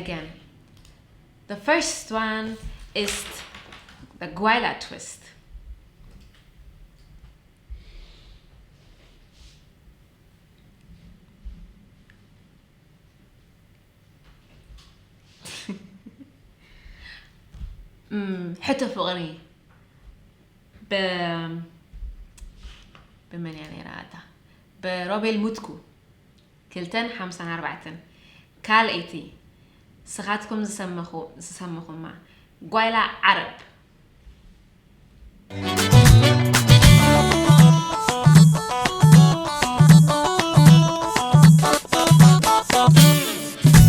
again. The first one is The Guayla Twist. እም፣ ሕቶ ፍቕሪ ብ-፣ ብመን እያ ነይራ እታ? ብሮቤል ሙትኩ። ክልተን ሓምሳን ኣርባዕተን። ካልኣይቲ፣ ስኻትኩም ዝሰመኹ-፣ ዝሰመኹማ ጓይላ ዓረብ።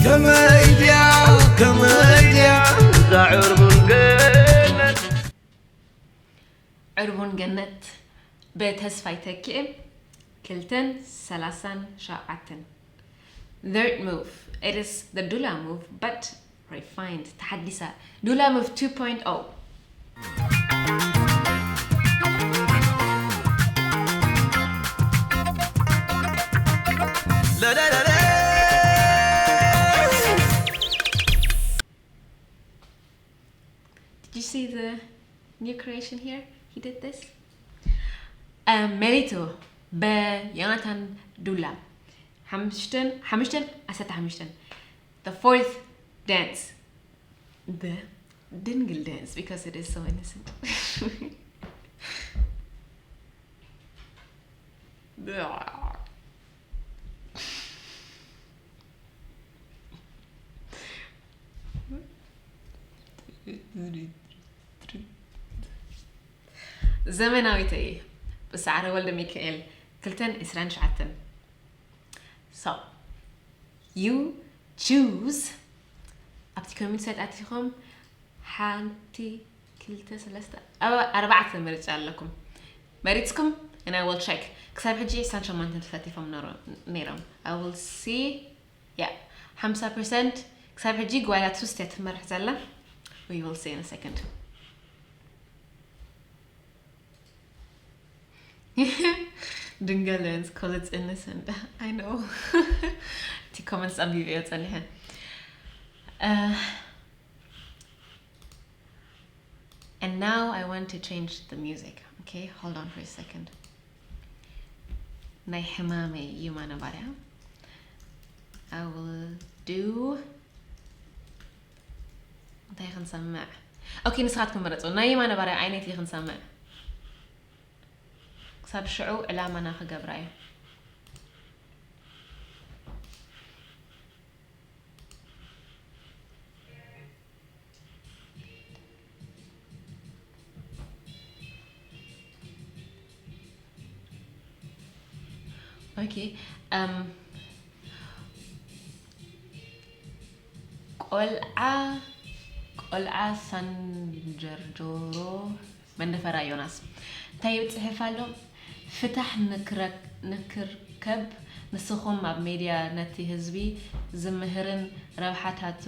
ከመይ ድያ፣ ከመይ ድያ እዛ ዕርቡን ገነት? ዕርቡን ገነት ብተስፋይ ተኪኤ። ክልተን ሰላሳን ሸውዓተን። Third move, it is the Dula move, but refined, ተሓዲሳ። Dula move two point oh. Did you see the new creation here? He did this. Um, Merito ብዮናታን ዱላ። ሓምሽተን፣ ሓምሽተን፣ ዓሰርተ ሓምሽተን። The fourth dance. The ድንግል dance, because it is so innocent. ዘመናዊት እየ። ብሰዓረ ወልደ ሚካኤል፣ ክልተን ዕስራን ትሽዓተን። So, you choose። ኣብቲ ኮሜንት ሳይት ኣቲኹም ሓንቲ፣ ክልተ፣ ሰለስተ፣ ኣባ-፣ ኣርባዕተ ምርጫ ኣለኩም። መሪጽኩም፣ and I will check። ክሳብ ሕጂ ዕስራን ሸሞንተን ተሳቲፎም ነሮ-፣ ነይሮም። I will see. Yeah፣ ሓምሳ ፐርሰንት። ክሳብ ሕጂ ጓይላ ትውስት እያ ትመርሕ ዘላ። We will see in a second. ድንገል dance 'cause it's innocent. I know. እቲ ኮመንትስ ኣንቢበዮ ጸኒሐ። Uh, and now I want to change the music. Okay, hold on for a second. ናይ ሕማመይ የማነ ባርያ። I will do እንታይ ክንሰምዕ? ኦኬ፣ ንስኻትኩም ምረጹ። ናይ የማነ ባርያ ዓይነት እዩ ክንሰምዕ። ክሳብ ሽዑ ዕላማና ክገብራ እዩ። ኦኬ፣ እም፣ ቆልዓ፣ ቆልዓ ሳንጀርጆሮ መንደፈራ ዮናስ እንታይ ይጽሕፍ ኣሎ? ፍታሕ ንክረ-፣ ንክርከብ ንስኹም ኣብ ሜድያ ነቲ ህዝቢ ዝምህርን ረብሓታቱ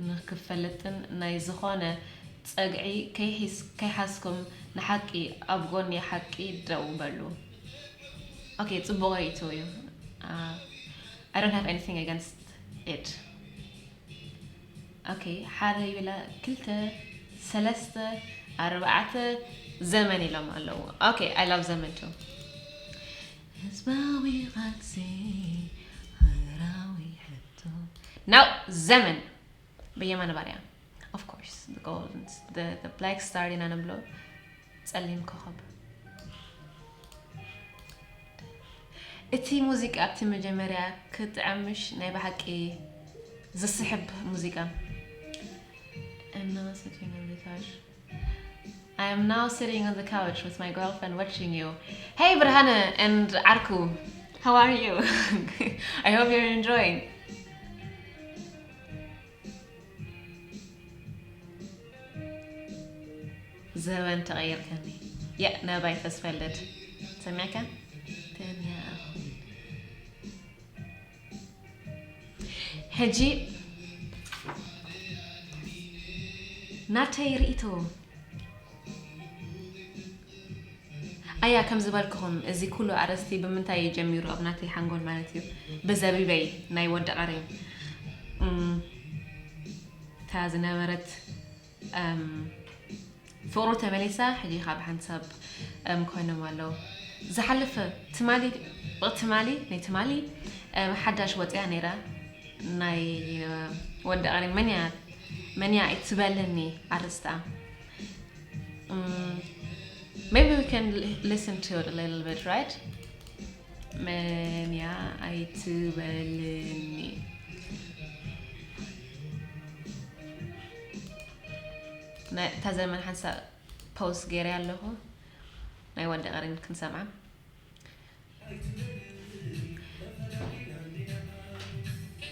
ንክፈልጥን ናይ ዝኾነ ጸግዒ ከይሒስ-፣ ከይሓዝኩም ንሓቂ ኣብ ጎኒ ሓቂ ደው በሉ። ኦኬ፣ ጽቡቕ ርእይቶ እዩ። Uh, I don't have anything against it. ኦኬ፣ ሓደ ይብላ፣ ክልተ፣ ሰለስተ፣ ኣርባዕተ፣ ዘመን ኢሎም ኣለዉ። ኦኬ፣ I love ዘመን too። ህዝባዊ ቃልሲ ሃገራዊ ሕቶ። ናው ዘመን በየማነ ባርያ። Of course, the golden, the, the black star ኢና ንብሎ። ጸሊም ኮኸብ። እቲ ሙዚቃ ኣብቲ መጀመርያ ክጥዕምሽ ናይ ብሓቂ ዝስሕብ ሙዚቃ። I'm now sitting on the couch. I am now sitting on the couch with my girlfriend watching you. Hey ብርሃነ and ዓርኩ, how are you? I hope you're enjoying. ዘበን ተቐይርከኒ። ያ፣ ነባይ ተስፋልደት። ሰሚዕካ? ተንያ ኣኹ። ሕጂ ናተይ ርእይቶ። ኣያ፣ ከም ዝበልክኹም፣ እዚ ኩሉ ኣርእስቲ ብምንታይ እዩ ጀሚሩ? ኣብ ናተይ ሓንጎል ማለት እዩ። ብዘቢበይ ናይ ወዲ ቀሪን። እም፣ እታ ዝነበረት፣ እም፣ ፍቕሩ ተመሊሳ፣ ሕጂ ካብ ሓንሳብ እም ኮይኖም ኣለዉ። ዝሓለፈ ትማሊ፣ ትማሊ ናይ ትማሊ እም ሓዳሽ ወፅያ ነይራ፣ ናይ ወዲ ኣቕሪን መንያ መንያ ኣይትበልኒ ኣርስታ። Maybe we can listen to it a little bit, right? መንያ ኣይትበልኒ። እታ ዘመን ሓንሳብ ፖስት ገይረ ኣለኹ፣ ናይ ወዲ ቀሪን ክንሰምዓ።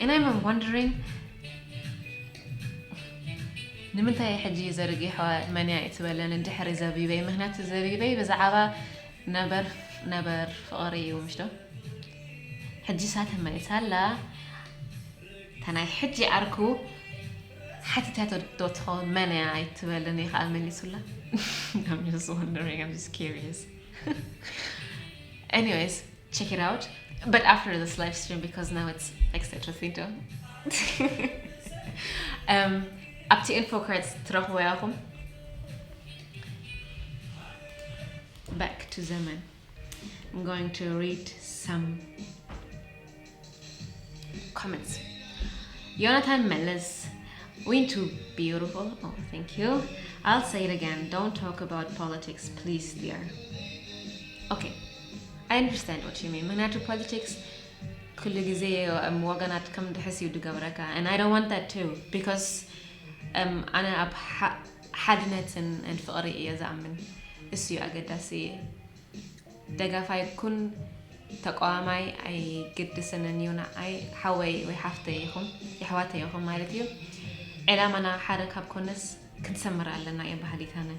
And I'm wondering ንምንታይ ሕጂ ዘርጊሖ መንያ ኣይትበለን እንድሕሪ ዘቢበይ? ምክንያቱ ዘቢበይ ብዛዕባ ነበር ነበር ፍቕሪ እዩ ምሽዶ? ሕጂ ሳተ መሊሳ ኣላ። እታ ናይ ሕጂ ዓርኩ ሓቲታቶ ዶ ትኸውን? መን እያ ኣይትበልን እዩ ከዓ መሊሱላ። I'm just wondering, I'm just curious. Anyways, check it out. But after this live stream, because now it's like such a thing. um, ኣብቲ info cards ትረኽቦ ያኹም. Back to ዘመን. I'm going to read some comments. Jonathan Mellis, Wintu beautiful. Oh, thank you. I'll say it again. Don't talk about politics, please, dear. Okay. I understand what you mean. ምክንያቱ politics ኩሉ ግዜ ወገናት ከም ድሕስ እዩ ድገብረካ, and I don't want that too, because um, ኣነ ኣብ ሓድነትን ፍቕሪ እየ ዝኣምን። እሱ እዩ ኣገዳሲ። ደጋፋይ ኩን ተቃዋማይ ኣይግድስንን እዩ፣ ንዓይ ሓወይ ወይ ሓፍተይ ኢኹም፣ የሕዋተይ ኢኹም ማለት እዩ። ዕላማና ሓደ ካብ ኮነስ ክንሰምር ኣለና እየ ባህሊታነ።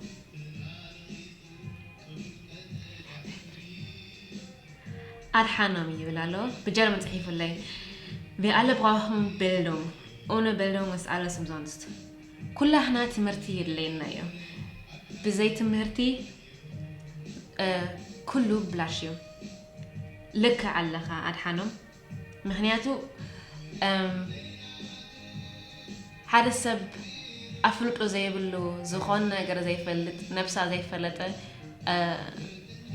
ኣድሓኖም ይብል ኣሎ። ብጀርመን ጽሒፉለይ። Wir alle brauchen Bildung. Ohne Bildung ist alles umsonst. ኩላህና ትምህርቲ የድለየና እዩ። ብዘይ ትምህርቲ ኩሉ ብላሽ እዩ። ልክዕ ኣለኻ ኣድሓኖም። ምክንያቱ ሓደ ሰብ ኣፍልጦ ዘይብሉ፣ ዝኾነ ነገር ዘይፈልጥ፣ ነብሳ ዘይፈለጠ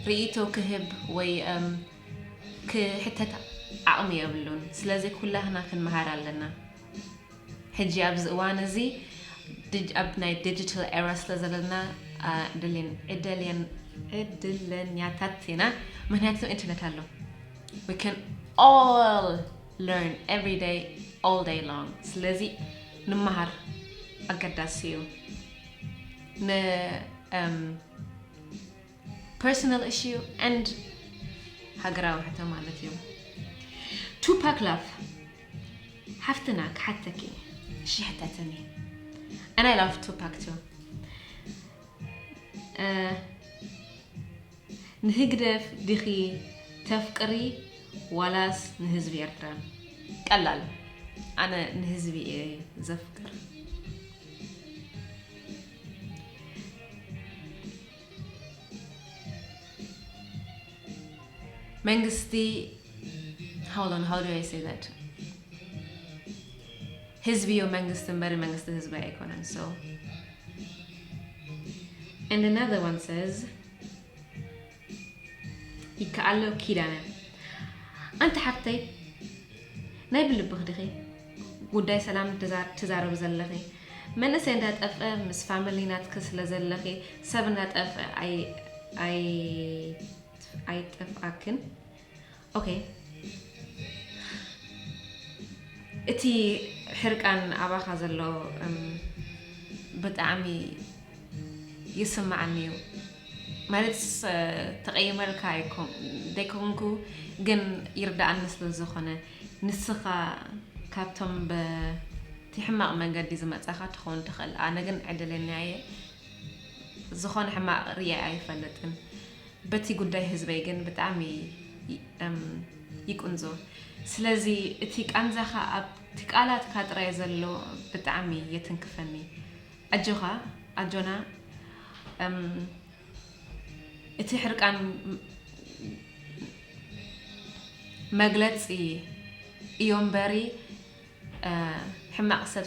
ርእይቶ ክህብ ወይ ክሕተት ዓቕሚ የብሉን። ስለዚ ኩላህና ክንመሃር ኣለና። ሕጂ ኣብዚ እዋን እዚ ኣብ ናይ digital era ስለ ዘለና ዕድለኛታት ኢና፣ ምክንያቱ ኢንተርኔት ኣሎ። We can all learn every day, all day long. ስለዚ ንመሃር ኣገዳሲ እዩ። ን personal issue and ሃገራዊ ሕቶ ማለት እዩ። Tupac Love ሓፍትና ክሓተኪ። እሺ ሕተትኒ። And I love Tupac too. ንህግደፍ ዲኺ ተፍቅሪ ዋላስ ንህዝቢ ኤርትራ? ቀላል፣ ኣነ ንህዝቢ እየ ዘፍቅር። መንግስቲ፣ hold on, how do I say that? ህዝቢ እዩ መንግስቲ እምበር መንግስቲ ህዝቢ ኣይኮነን። So and another one says ይከኣሎ ኪዳነ፣ ኣንቲ ሓፍተይ ናይ ብልብኽ ዲኺ ጉዳይ ሰላም ትዛረብ ዘለኺ? መንእሰይ እንዳጠፍአ ምስ ፋሚሊ ናትኪ ስለ ዘለኺ ሰብ እንዳጠፍአ ኣይጠፍኣክን። ኦኬ፣ እቲ ሕርቃን ኣባኻ ዘሎ ብጣዕሚ ይስማዓኒ እዩ። ማለት ተቐይመልካ ዘይኮንኩ፣ ግን ይርዳኣኒ ስለ ዝኾነ፣ ንስኻ ካብቶም በቲ ሕማቕ መንገዲ ዝመጻኻ ትኸውን ትኽእል። ኣነ ግን ዕድለኛ እየ። ዝኾነ ሕማቕ ርእየ ኣይፈልጥን። በቲ ጉዳይ ህዝበይ ግን ብጣዕሚ ይቅንዞ። ስለዚ እቲ ቃንዛኻ ኣብቲ ቃላትካ ጥራይ ዘሎ ብጣዕሚ የትንክፈኒ። ኣጆኻ፣ ኣጆና። እቲ ሕርቃን መግለጺ እዮ እምበሪ ሕማቕ ሰብ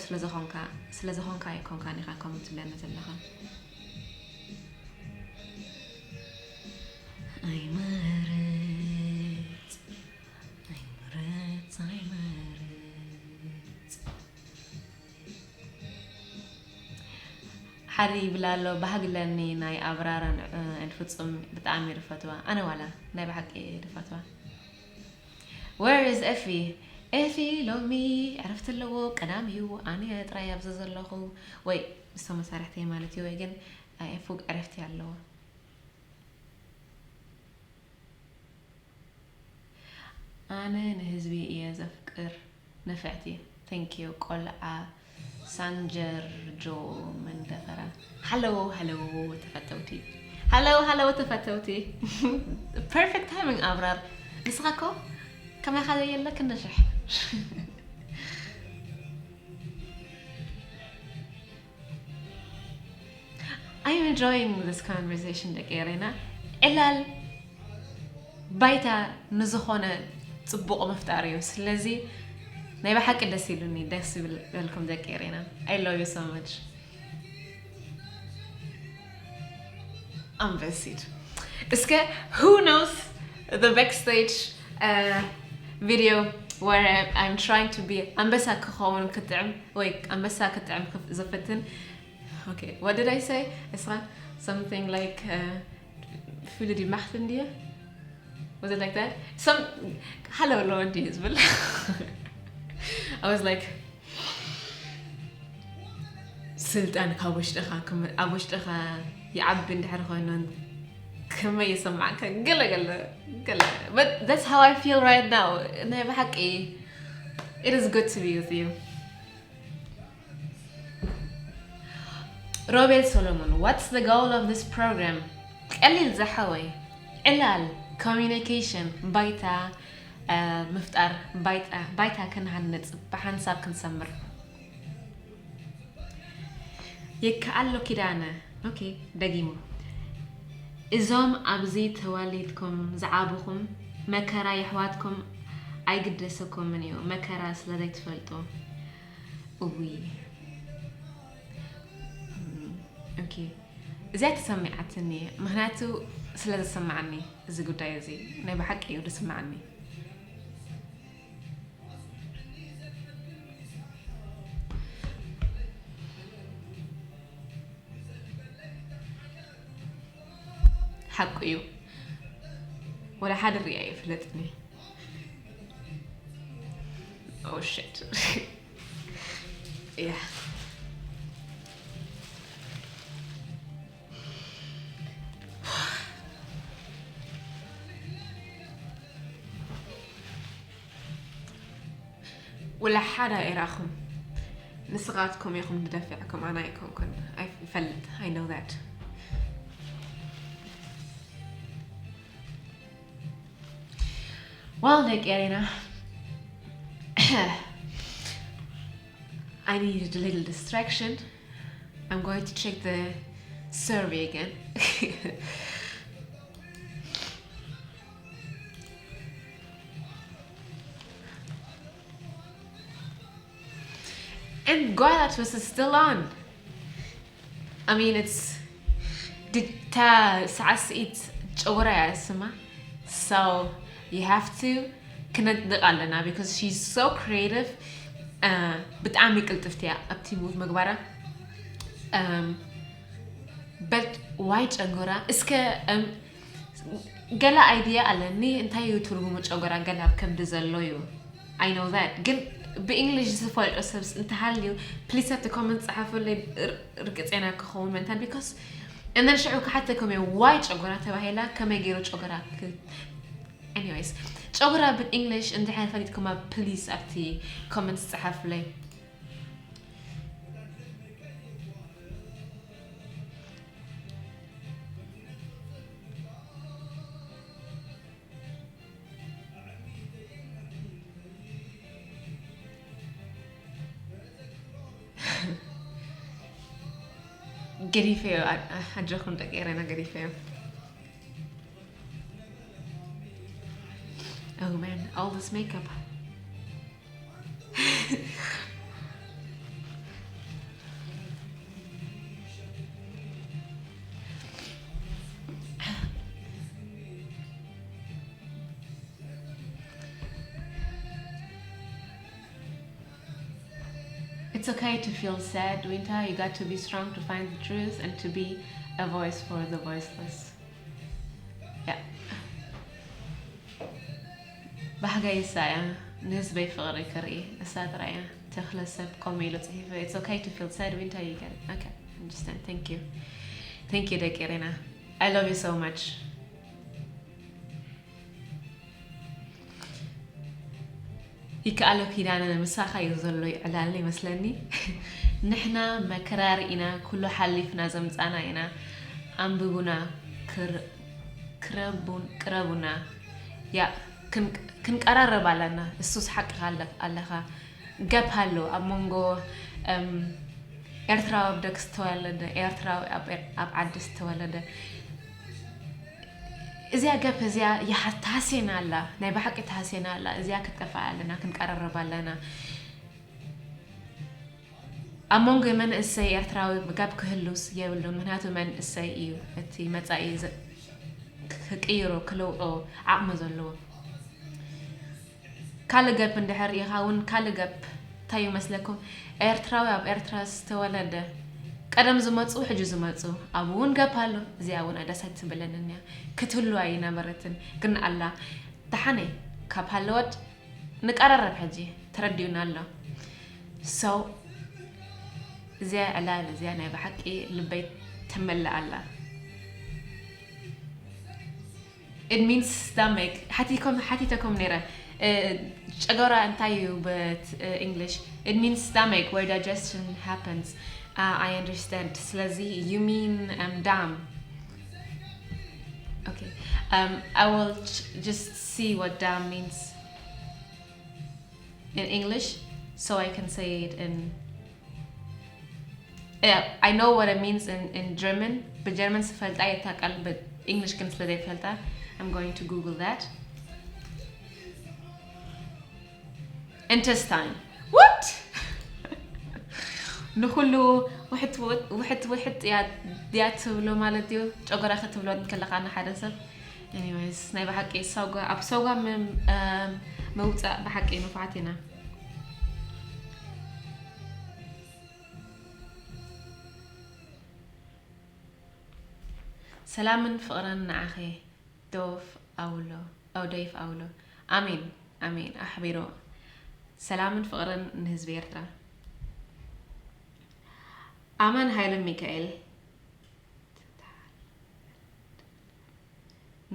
ስለዝኾንካ ኣይኮንካን ኢኻ ከምኡ ትብለኒ ዘለኻ። ኣይመርጽ ኣይመርጽ ኣይመርጽ ሓሪ ይብል ኣሎ። ባህግለኒ ናይ ኣብራራን፣ እ፣ ፍጹም ብጣዕሚ ድፈትዋ። ኣነ ዋላ ናይ ብሓቂ ድፈትዋ። Where is ኤፊ? ኤፊ ሎሚ ዕረፍቲ ኣለዎ፣ ቀዳም እዩ። ኣነ ጥራይ ኣብዚ ዘለኹ፣ ወይ ምስቶም መሳርሕተይ ማለት እዩ፣ ወይ ግን፣ እ፣ ኤፉ ዕረፍቲ ኣለዎ። ኣነ ንህዝቢ እየ ዘፍቅር። ንፍዕቲ። Thank you ቆልዓ ሳንጀርጆ መንደፈራ። ሃሎ ሃሎ ተፈተውቲ። ሃሎ ሃሎ ተፈተውቲ። Perfect timing ኣብራር። ንስኻ እኮ ከማኻ ዘየለ ክንሽሕ። I'm enjoying this conversation ደቂ ኤሬና። ዕላል ባይታ ንዝኾነ ጽቡቕ ምፍጣር እዩ። ስለዚ ናይ ብሓቂ ደስ ኢሉኒ፣ ደስ ይብል-፣ ይበልኩም ደቂ ኤሬና። I love you so much። ኣንበሲት። እስከ who knows the backstage, uh, video where I'm trying to be ኣንበሳ ክኸውን ክጥዕም ወይ ኣንበሳ ክጥዕም ክፍ-፣ ዝፍትን። Okay, what did I say? እስኻ something like, uh, ፍሉይ ማኽት እንድየ? Was it like that? Some ሃሎ ኣሎ እንዲ ዝብል። I was like ስልጣን ካብ ውሽጥኻ ክም-፣ ኣብ ውሽጥኻ ይዓቢ እንድሕር ኮይኑ ከመይ ይስምዓካ? ገለ ገለ ገለ። But that's how I feel right now. ናይ ብሓቂ it is good to be with you. ሮቤል ሶሎሞን፣ what's the goal of this program? ቀሊል ዝሓወይ፣ ዕላል፣ communication፣ ባይታ፣ እ፣ ምፍጣር፣ ባይታ፣ ባይታ ክንሃንጽ፣ ብሓንሳብ ክንሰምር። ይከኣሎ ኪዳነ፣ okay፣ ደጊሙ። እዞም ኣብዚ ተወሊድኩም ዝዓበኹም መከራ የሕዋትኩም ኣይግደሰኩምን እዩ። መከራ ስለ ዘይትፈልጡ። እውይ። እም፣ okay። እዚኣ ተሰሚዓትኒ፣ ምኽንያቱ ስለ ዘሰማዓኒ እዚ ጉዳይ እዚ። ናይ ብሓቂ እዩ ዘሰማዓኒ። ሓቁ እዩ። ወላ ሓደ ሪኣ ይፍለጥኒ። Oh shit. Yeah. ወላ ሓደ ኣይረኣኹም። ንስኻትኩም ኢኹም ዝደፍዕኩም፣ ኣነ ኣይኮንኩን። ኣይ-፣ ይፈልጥ። I know that. Well, ደቂ ኤሬና፣ I needed a little distraction. I'm going to check the survey again. And Goilatos is still on. I mean, it's ድታ ሳዕስዒት ጨጉራ እያ ስማ። So you have to ክነድንቕ ኣለና because she's so creative. Uh, ብጣዕሚ ቅልጥፍቲ እያ ኣብቲ move ምግባራ። Um, but why ጨጉራ? እስከ፣ um, ገለ idea ኣለኒ። እንታይ እዩ ትርጉሙ ጨጎራ ገለ ኣብ ከብዲ ዘሎ እዩ። I know that። ግን ብ English ዝፈልጦ ሰብ እንተሃልዩ please ኣብቲ comment ጸሓፉለይ። ር-፣ ርግጸኛ ክኸውን ምእንታን because and then ሽዑ ክሓተኩም እየ why ጨጎራ ተባሂላ፣ ከመይ ገይሩ ጨጎራ ክ-፣ anyways፣ ጨጎራ ብ English እንድሕር ፈሊጥኩማ please ኣብቲ comment ጸሓፉለይ። ገዲፈዮ፣ ኣ-፣ ኣጆኹም ደቂ ኤረና፣ ገዲፈዮ። Oh man, all this makeup. It's okay to feel sad, Winter. You got to be strong to find the truth and to be a voice for the voiceless. Yeah. ባህገይ እሳ እያ። ንህዝበይ ፍቕሪ ክርኢ እሳ ጥራይ እያ። ተኽለ ሰብ ከምኡ ኢሉ ጽሒፉ። It's okay to feel sad, Winter. You get it. Okay, understand. Thank you. Thank you ደቂ ሬና. I love you so much. ይከኣሎ ኪዳነ፣ ምሳኻ እዩ ዘሎ ዕላል ይመስለኒ። ንሕና መከራ ርኢና፣ ኩሉ ሓሊፍና ዘምጻና ኢና። ኣንብቡና፣ ክር-፣ ክረቡን-፣ ቅረቡና። ያ፣ ክን-፣ ክንቀራረብ ኣለና። እሱስ ሓቅኻ ኣለ-፣ ኣለኻ። ገፕ ኣሎ ኣብ መንጎ፣ እም፣ ኤርትራዊ ኣብ ደክ ዝተወለደ፣ ኤርትራዊ ኣብ ኤር-፣ ኣብ ዓዲ ዝተወለደ። እዚኣ ገፕ እዚኣ ይሓ-፣ ተሃስየና ኣላ፣ ናይ ብሓቂ ተሃስየና ኣላ። እዚኣ ክትጠፍእ ኣለና፣ ክንቀራረብ ኣለና። ኣብ መንጎ መንእሰይ ኤርትራዊ ጋፕ ክህሉስ የብሉን፣ ምኽንያቱ መንእሰይ እዩ እቲ መጻኢ ዘ-፣ ክቅይሮ፣ ክለውጦ ዓቕሚ ዘለዎ። ካልእ ገፕ እንድሕር ርኢኻ እውን፣ ካልእ ገፕ እንታይ ይመስለኩም? ኤርትራዊ ኣብ ኤርትራ ዝተወለደ፣ ቀደም ዝመጹ፣ ሕጂ ዝመጹ፣ ኣብኡ እውን ገፕ ኣሎ። እዚኣ እውን ደስ ኣይትብለንን እያ። ክትህሉ ኣይነበረትን፣ ግን ኣላ። ደሓነይ፣ ካብ ሃለወት ንቀራረብ ሕጂ፣ ተረዲኡና ኣሎ። So፣ እዚኣ ዕላል እዚኣ ናይ ብሓቂ ልበይ ተመልእ ኣላ። It means stomach. ሓቲትኩም፣ ሓቲተኩም ነይረ። እ፣ ጨጎራ እንታይ እዩ በት፣ እ፣ English? It means stomach, where digestion happens. Uh, I understand. ስለዚ you mean, um, dam. Okay. Um, I will ch-, just see what dam means in English, so I can say it in, yeah, I know what it means in, in German. ብጀርመን ስፈልጣ እየ እታ ቃል፣ ብ-፣ English ግን ስለ ዘይፈልጣ፣ I'm going to Google that. Intestine. What? ንኹሉ ውሕጥ ውሕጥ፣ ውሕጥ ውሕጥ እያ፣ ድያ ትብሎ ማለት ድዩ? ጨጎራ ክትብሎ እንከለኻ ንሓደ ሰብ። Anyways፣ ናይ ብሓቂ ሰጓ፣ ኣብ ሰጓ ም-፣ እም፣ ምውጻእ ብሓቂ ንፉዓት ኢና። ሰላምን ፍቕርን ንዓኺ። ዶፍ ኣውሎ፣ ኣው፣ ዶይፍ ኣውሎ። ኣሜን፣ ኣሜን። ኣሕቢሩ። ሰላምን ፍቕርን ንህዝቢ ኤርትራ። ኣማን ሃይለ ሚካኤል።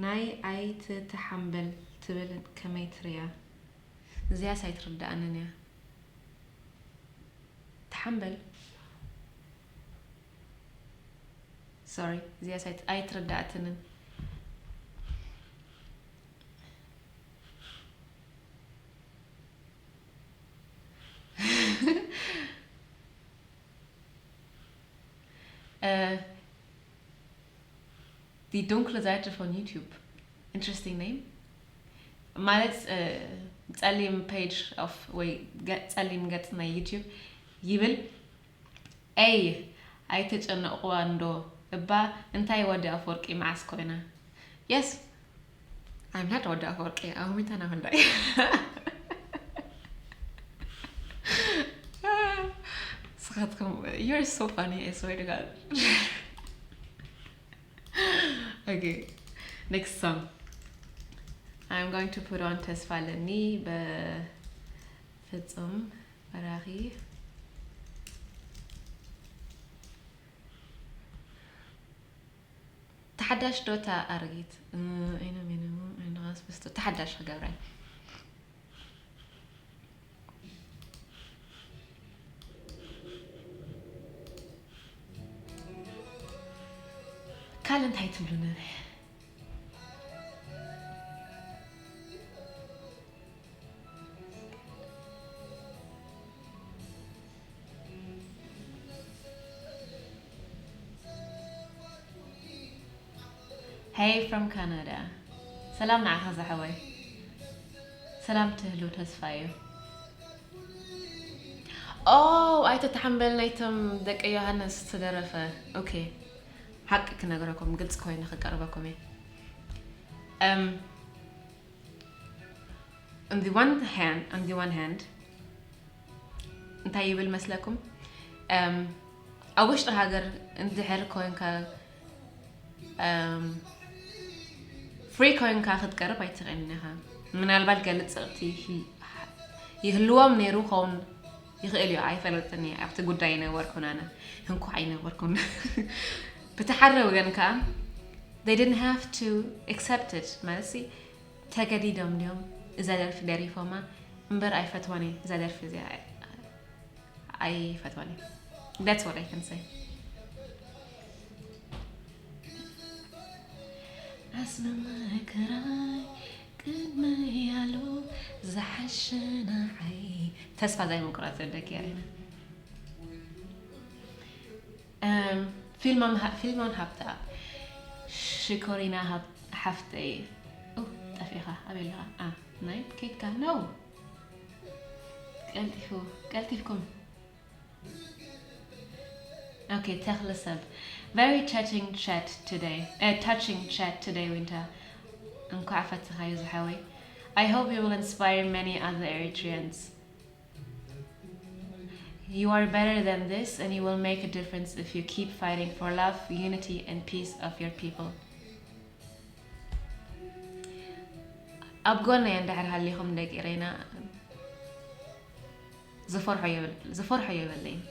ናይ ኣይትተሓምበል ትብል ከመይ ትርእያ? እዚኣስ ኣይትርድኣንን እያ። ተሓምበል። ሶሪ፣ እዚኣስ ኣይት-፣ ኣይትርድኣትንን። Uh, die dunkle Seite von YouTube. Interesting name. ማለት፣ እ፣ ጸሊም ፔጅ ኦፍ ወይ ገ-፣ ጸሊም ገጽ ናይ ዩቲዩብ ይብል። ኤይ፣ ኣይተጨነቕዋ እንዶ እባ። እንታይ ወዲ ኣፈወርቂ መዓስ ኮይና? Yes, I'm not ወዲ ኣፈወርቂ። ኣሁሚታ ናሁንዳይ። ስኻትኩም፣ you're so funny, I swear to God. Okay, next song. I'm going to put on ተስፋ ኣለኒ ብፍጹም በራኺ። ተሓዳሽ ዶ እታ ኣረጊት? እ፣ ኣይነ ሜነ፣ ኣይነ ቃስ በስቶ፣ ተሓዳሽ ክገብራ። ካልእ እንታይ ትብሉኒ? Hey from Canada. ሰላም ንዓኻ ዝሓወይ። ሰላም ትህሉ ተስፋ እዩ። ኦ፣ ኣይተተሓምበል ናይቶም ደቂ ዮሃንስ ዝተደረፈ። ኦኬ። ሓቂ ክነግረኩም፣ ግልፂ ኮይነ ክቀርበኩም እየ። እም፣ on the one hand, on the one hand, እንታይ ይብል መስለኩም? እም፣ ኣብ ውሽጢ ሃገር እንድሕር ኮንካ፣ እም፣ ፍሪ ኮንካ ክትቀርብ ኣይትኽእልን ኢኻ። ምናልባት ገለ ጸቕጢ ይህል-፣ ይህልዎም ነይሩ ኸውን ይኽእል እዩ፣ ኣይፈለጥን እየ። ኣብቲ ጉዳይ ኣይነበርኩን ኣነ። እንኳዕ ኣይነበርኩን። ብቲ ሓደ ወገን ከኣ፣ they didn't have to accept it። ማለት ሲ፣ ተገዲዶም ድዮም እዛ ደርፊ ደሪፎማ? እምበር ኣይፈትዋን እየ እዛ ደርፊ እዚኣ። ኣይፈትዋን እየ። That's what I can say. ኣስመማይ ከራይ ቅድመይ ኣሎ ዝሓሸ ንዓይ። ተስፋ ዘይምቁራጽ ዘለኪ ኣሬና። እም፣ ፊልሞን ሃ-፣ ፊልሞን ሃብተኣብ። ሽኮሪና ሃብ-፣ ሓፍተይ። ኡ፣ ጠፊእኻ፣ ኣበይ ኣለኻ? ኣ፣ ናይ ኬድካ? ኖ። ቀልጢፉ፣ ቀልጢፍኩም። ኦኬ፣ ተኽለ ሰብ። Very touching chat today. Uh, touching chat today, ዊንታ። እንኳዕ ፈትኻዮ ዝሓወይ። I hope you will inspire many other Eritreans. You are better than this, and you will make a difference if you keep fighting for love, unity, and peace of your people. ኣብ ጎነይ እንድሕር ሃሊኹም ደቂ ኤረና፣ ዝፈርሖ የብል-፣ ዝፈርሖ የብለይን።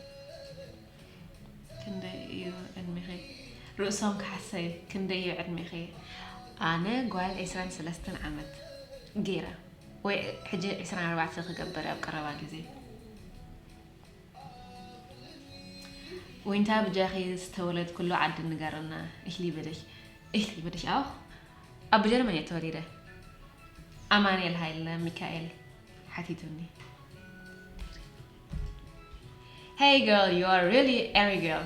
ክንደይ እዩ ዕድሜኺ? ርእሶም ክሓሰይ፣ ክንደይ እዩ ዕድሜኺ? ኣነ ጓል ዕስራን ሰለስተን ዓመት ገይረ፣ ወይ ሕጂ ዕስራን ኣርባዕተ ክገብር ኣብ ቀረባ ግዜ። ዊንታ ብጃኺ ዝተወለድኩሉ ዓዲ ንገረና። Ich liebe dich. Ich liebe dich auch. ኣብ ጀርመን እየ ተወሊደ። ኣማኑኤል ሃይለ ሚካኤል ሓቲቱኒ። Hey girl, you are really airy girl.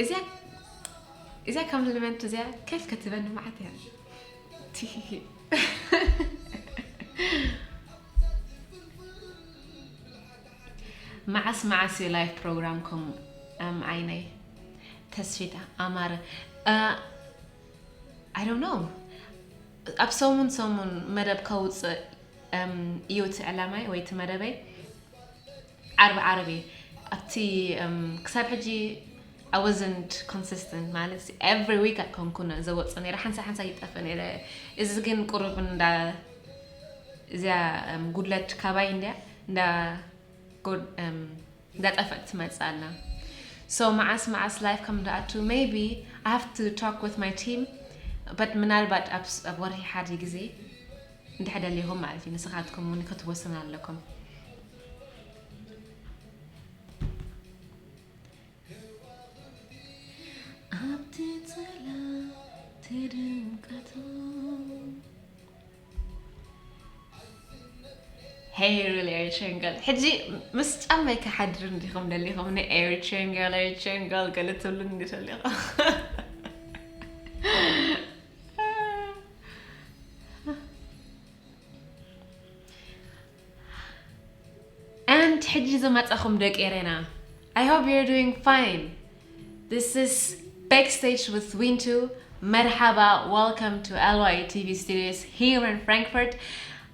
እዚኣ፣ እዚኣ ኮምፕሊመንት እዚኣ ከፍ ክትበኒ መዓት እያ። መዓስ መዓስ እዩ ላይፍ ፕሮግራምኩም? ኣም ዓይነይ ተስፊት ኣማረ። እ፣ I don't know። ኣብ ሰሙን ሰሙን መደብ ከውፅእ፣ እም፣ እዩ እቲ ዕላማይ ወይ እቲ መደበይ። ዓርቢ ዓርቢ ኣብቲ፣ እም፣ ክሳብ ሕጂ I wasn't consistent፣ ማለት every week ኣይኮንኩን ዘወፅእ ነይረ፣ ሓንሳብ ሓንሳብ ይጠፍእ ነይረ። እዚ ግን ቁሩብ እንዳ፣ እዚኣ፣ እም፣ ጉድለት ካባይ እንድያ፣ እንዳ ጎድ-፣ እም፣ እንዳጠፍአት ትመጽእ ኣላ። So መዓስ መዓስ ላይፍ ከም ዝኣቱ፣ maybe I have to talk with my team፣ but ምናልባት ኣብ ስ-፣ ኣብ ወርሒ ሓደ ግዜ እንድሕር ደሊኹም ማለት እዩ፣ ንስኻትኩም እውን ክትወስኑ ኣለኩም። ኣብቲ ጽላል ድምቀቱ። Hey, real Eritrean girl። ሕጂ ምስ ጫማይ ክሓድር እንዲኹም ደሊኹም፣ ን Eritrean girl፣ Eritrean girl ገለ ትብሉኒ እንዲ ደሊኹም። And ሕጂ ዝመጻኹም ደቂ ኤሬና፣ I hope you're doing fine. This is Backstage with Wintu. መርሓባ፣ welcome to L Y T V studios here in Frankfurt.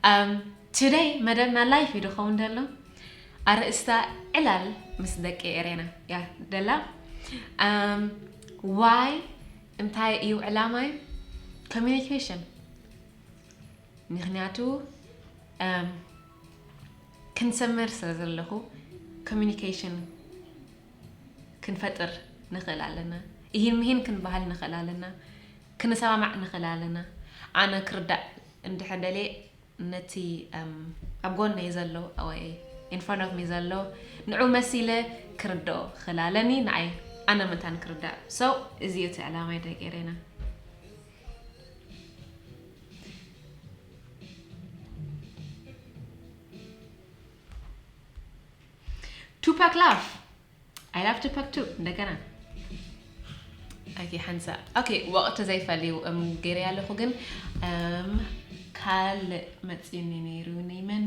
Um, today መደብና ላይፍ እዩ ዝኸውን ዘሎ። ኣርእስታ ዕላል ምስ ደቂ ኤሬና እያ ደላ። Um, why? እንታይ እዩ ዕላማይ? ኮሚኒኬሽን። ምኽንያቱ፣ እም፣ ክንሰምር ስለ ዘለኹ፣ ኮሚኒኬሽን ክንፈጥር ንኽእል ኣለና። ኢሂን ምሂን ክንበሃል ንኽእል ኣለና። ክንሰማማዕ ንኽእል ኣለና። ኣነ ክርዳእ እንድሕር ደልየ፣ ነቲ፣ እም፣ ኣብ ጎነይ ዘሎ ወይ in front of me ዘሎ ንዑ መሲለ ክርድኦ ክእል ኣለኒ፣ ንዓይ ኣነ ምንታን ክርዳእ። So፣ እዚ እዩ እቲ ዕላማይ ደቂ ኤሬና። Tupac love. I love Tupac too. እንደገና። ኦኬ፣ ሓንሳ። ኦኬ፣ ወቕቲ ዘይፈልዩ፣ እም፣ ገይረ ኣለኹ ግን፣ እም፣ ካልእ መጺኡኒ ነይሩ። ናይ መን?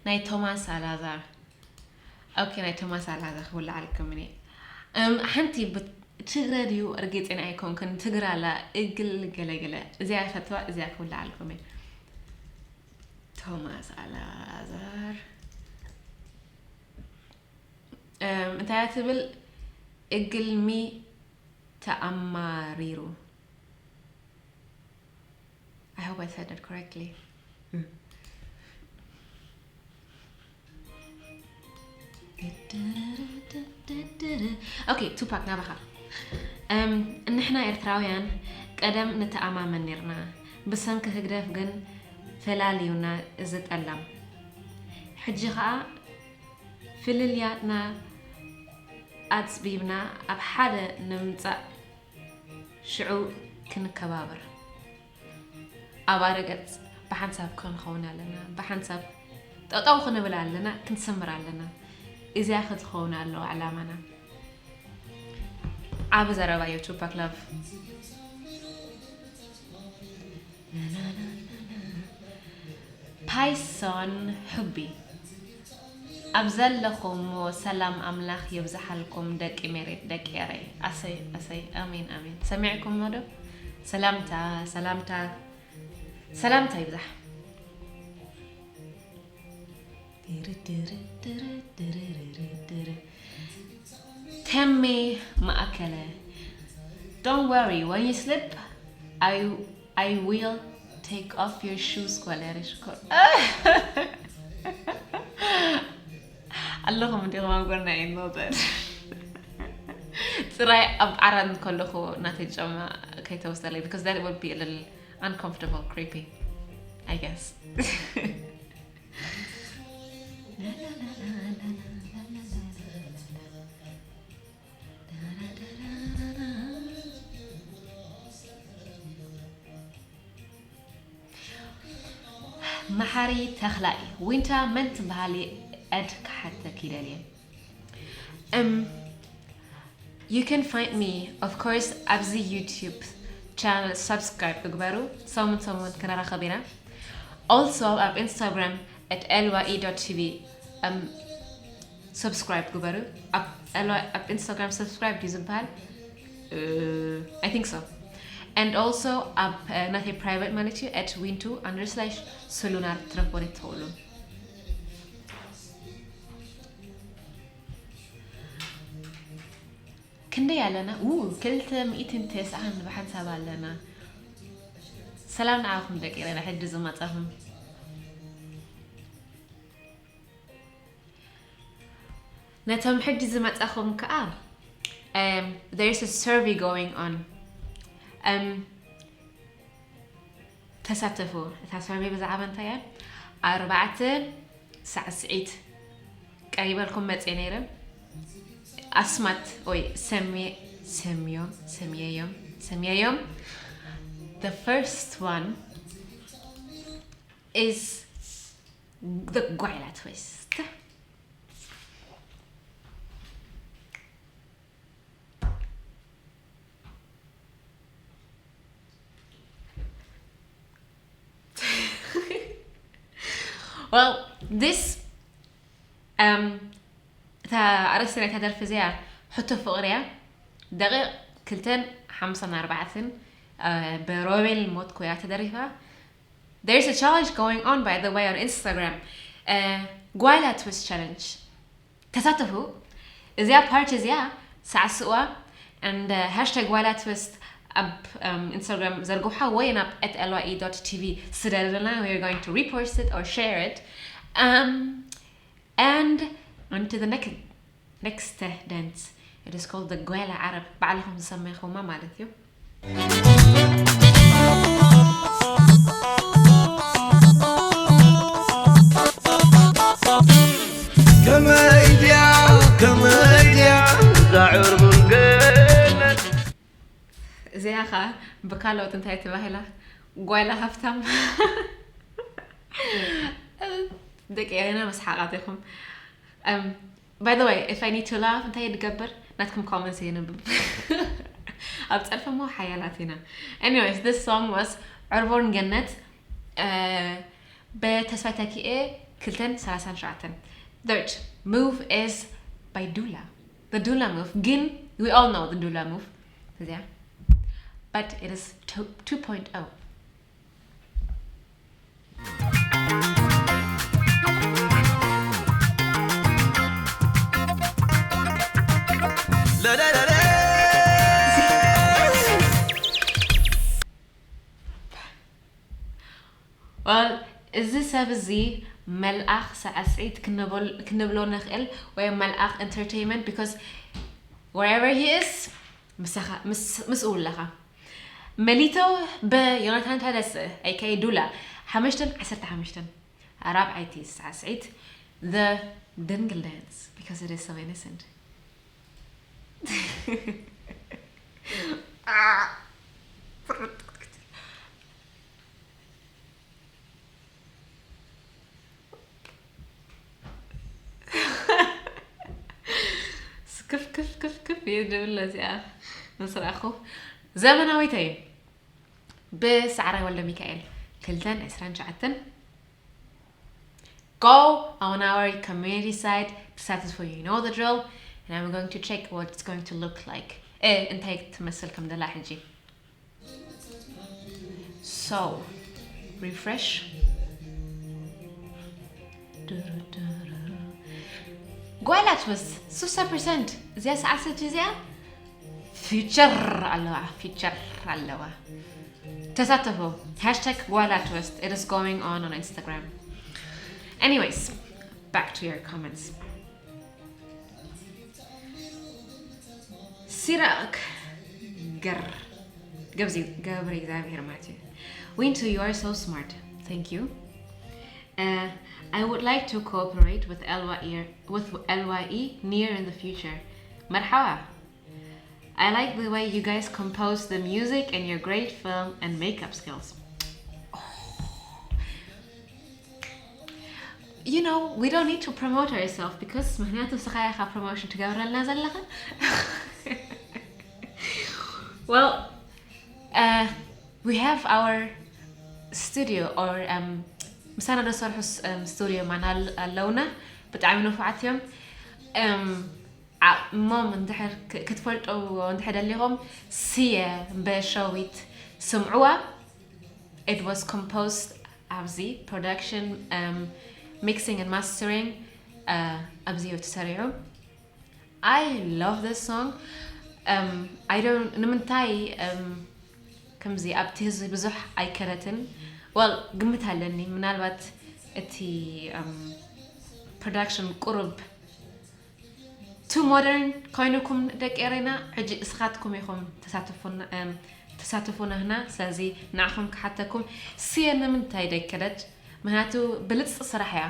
ናይ ቶማስ ኣላዛር። ኦኬ፣ ናይ ቶማስ ኣላዛር ክውልዓልኩም እኔ። እም፣ ሓንቲ ብት-፣ ትግረ ድዩ? እርግጸኛ ኣይኮንኩን። ትግረ ኣላ፣ እግል ገለገለ። እዚኣ ይፈትዋ፣ እዚኣ ክውልዓልኩም እየ። ቶማስ ኣላዛር። እም፣ እንታይ እያ ትብል? እግልሚ ተኣማሪሩ። I hope I said that correctly. Okay, ቱፓክ ናባኻ። እም፣ ንሕና ኤርትራውያን ቀደም ንተኣማመን ኔርና፣ ብሰንኪ ህግደፍ ግን ፈላልዩና እዚ ጠላም። ሕጂ ኸኣ ፍልልያትና ኣጽቢብና ኣብ ሓደ ንምጻእ፣ ሽዑ ክንከባበር። ኣብ ኣረገጽ ብሓንሳብ ክንኸውን ኣለና፣ ብሓንሳብ ጠጠው ክንብል ኣለና፣ ክንሰምር ኣለና። እዚኣ ክትኸውን ኣለዋ ዕላማና። ዓቢ ዘረባ እዩ ቱፓክ ላቭ። ፓይሶን ሕቢ ኣብ ዘለኹሞ ሰላም ኣምላኽ የብዝሓልኩም ደቂ ሜሬት ደቂ ኤረይ። ኣሰይ ኣሰይ ኣሜን ኣሜን። ሰሚዕኩሞ ዶ? ሰላምታ ሰላምታ ሰላምታ ይብዛሕ። ተሜ ማእከለ፣ don't worry, when you sleep, I, I will take off your shoes. ጓል ያሬድ ሽኮር ኣለኹም እንዲኹም ኣብ ጎና ይኖዘድ። ጥራይ ኣብ ዓራት ከለኹ ናተይ ጫማ ከይተወስደለይ፣ because that would be a little uncomfortable, creepy, I guess. መሓሪ ተኽላይ፣ ዊንታ መን ትበሃሊ? ኣድ ክሓተኪ ደልየ። እም፣ you can find me, of course, ኣብዚ YouTube channel subscribe ግበሩ። ሰሙን ሰሙን ክንራኸብ ኢና። Also ኣብ Instagram at L Y E dot T V, እም፣ subscribe ግበሩ። ኣብ፣ ኣብ Instagram subscribe ድዩ ዝበሃል? Uh, I think so. And also ኣብ፣ uh፣ ናተይ private ማለት እዩ፣ at wintu under slash solunar ትረኽቡኒ ትኽእሉ። ክንደይ ኣለና? ው፣ ክልተ ሚእትን ተስዓን ብሓንሳብ ኣለና። ሰላም ንዓኹም ደቂ ኤረና፣ ሕጂ ዝመጻኹም። ነቶም ሕጂ ዝመጻኹም ከኣ፣ um, there is a survey going on. Um, ተሳተፉ። እታ survey ብዛዕባ እንታይ እያ? ኣርባዕተ ሳዕስዒት ቀሪበልኩም መጽየ ነይረ። ኣስማት ወይ ሰምየ-፣ ሰምዮም፣ ሰምየዮም፣ ሰምየዮም። The first one is the ጓይላ twist. Well, this, um, እታ ኣርእስቲ ናይታ ደርፊ እዚኣ ሕቶ ፍቕሪ እያ። ደቂቕ ክልተን ሓምሳን ኣርባዕተን፣ uh፣ ብሮቤል ሞትኮ እያ ተደሪፋ። There's a challenge going on, by the way, on Instagram. Uh, ጓይላ twist challenge. ተሳተፉ። እዚኣ ፓርት እዚኣ ሳዕስዋ and፣ uh፣ ሃሽታግ ጓይላ ትዊስት ኣብ፣ um፣ ኢንስታግራም ዘርግሓ ወይ ናብ at L Y E dot T V ስደደልና። We are going to repost it or share it. Um, and on to the next, next dance. It is called the ጓይላ ዓረብ። ባዕልኹም ዝሰመይኹማ ማለት እዩ። ከመይ ድያ፣ ከመይ ድያ እዛ ዕርቡን ገነት። እዚኣ ኸ ብካልኦት እንታይ ተባሂላ? ጓይላ ሃፍታም። ደቂ ኤረና መስሓቓት ኢኹም። Um, by the way, if I need to laugh, እንታይ ድገብር? ናትኩም ኮመንትስ የንብብ። ኣብ ጸርፊ እሞ ሓያላት ኢና። Anyways, this song was ዕርቡን ገነት፣ uh፣ ብተስፋይ ተኪኤ ክልተን ሰላሳን ሸውዓተን። Third move is by Dula. The Dula move. ግን we all know the Dula move. እዚኣ። But it is two, two point oh. Well, እዚ ሰብ እዚ መልኣኽ ሳዕስዒት ክንብል- ክንብሎ ንኽእል፣ ወይ መልኣኽ entertainment, because wherever he is, ምሳኻ ምስ ምስኡ ኣለኻ። መሊቶ ብዮናታን ታደሰ aka ዱላ ሓሙሽተ ዓሰርተ ሓሙሽተ፣ ራብዓይቲ ሳዕስዒት፣ the ድንግል dance, because it is so innocent. ክፍ ክፍ ክፍ ክፍ እየ ዝብል እዚኣ ምስ ረኣኹ። ዘመናዊት እየ። ብሰዓራይ ወልደ ሚካኤል ክልተን ዕስራን ትሽዓተን። Go on our community site, ተሳተፉ, you know the drill, and I'm going to check what it's going to look like. እ እንታይ ትመስል ከም ደላ ሕጂ። So, refresh. ጓላ ትወስ ስሳ ፐርሰንት እዚኣ ሰዓት እዚኣ ፊቸር ኣለዋ፣ ፊቸር ኣለዋ። ተሳተፉ። Hashtag ጓላ ትወስት, it is going on on Instagram. Anyways, back to your comments. ሲራክ ገር ገብዚ ገብረ እግዚኣብሔር ማለት እዩ። Winto, you are so smart. Thank you. Uh, I would like to cooperate with L Y E, with L Y E near in the future. مرحبا. I like the way you guys compose the music and your great film and makeup skills. You know, we don't need to promote ourselves because ምክንያቱ ንስኻ ኢኻ promotion ትገብረልና ዘለኻ. Well, uh, we have our studio or um, ምሳና ዝሰርሑ ስ- um, studio man ኣል- ኣለውና። ብጣዕሚ ንፉዓት እዮም። Um, ዓቕሞም እንድሕር ክ- ክትፈልጡ እንድሕር ደሊኹም ስየ በሸዊት ስምዕዋ። It was composed ኣብዚ production, um, mixing and mastering, uh, ኣብዚ እዩ ተሰሪዑ። I love this song. Um, I don't ንምንታይ um, ከምዚ ኣብቲ ህዝቢ ብዙሕ ኣይከደትን። Well, ግምት ኣለኒ፣ ምናልባት እቲ um, production ቁሩብ too modern ኮይኑኩም ደቂ ኤረና። ሕጂ እስኻትኩም ኢኹም ተሳትፉና እም፣ ተሳትፉና ህና። ስለዚ ንዓኹም ክሓተኩም፣ ስየ ንምንታይ ደይከደት? ምክንያቱ ብልጽ ስራሕ እያ።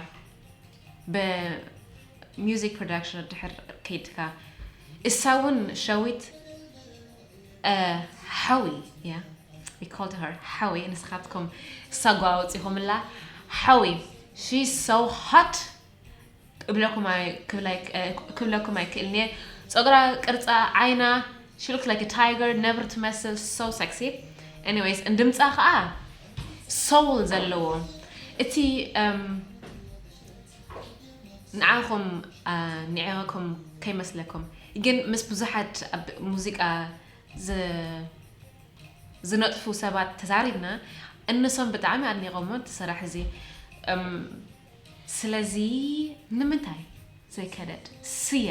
ብ music production ድሕር ከይድካ እሳ እውን ሸዊት እ፣ ሓዊ እያ። We called her ሓዊ። ንስኻትኩም ሳጓ ኣውጺኹምላ። ሓዊ, she's so hot እብለኩም ኣይ- ክብላይ- እ፣ ክብለኩም ኣይክእልን እየ። ጸጉራ፣ ቅርጻ፣ ዓይና, she looks like a tiger, ነብሪ ትመስል, so sexy. Anyways, እንድምጻ ከዓ soul ዘለዎ። እቲ እም፣ ንዓኹም እ፣ ንዒኹም ከይመስለኩም ግን ምስ ብዙሓት ኣብ ሙዚቃ ዝ- ዝነጥፉ ሰባት ተዛሪብና፣ እነሶም ብጣዕሚ ኣድኒቖሞ እቲ ስራሕ እዚ። እም፣ ስለዚ ንምንታይ ዘይከደድ? ስየ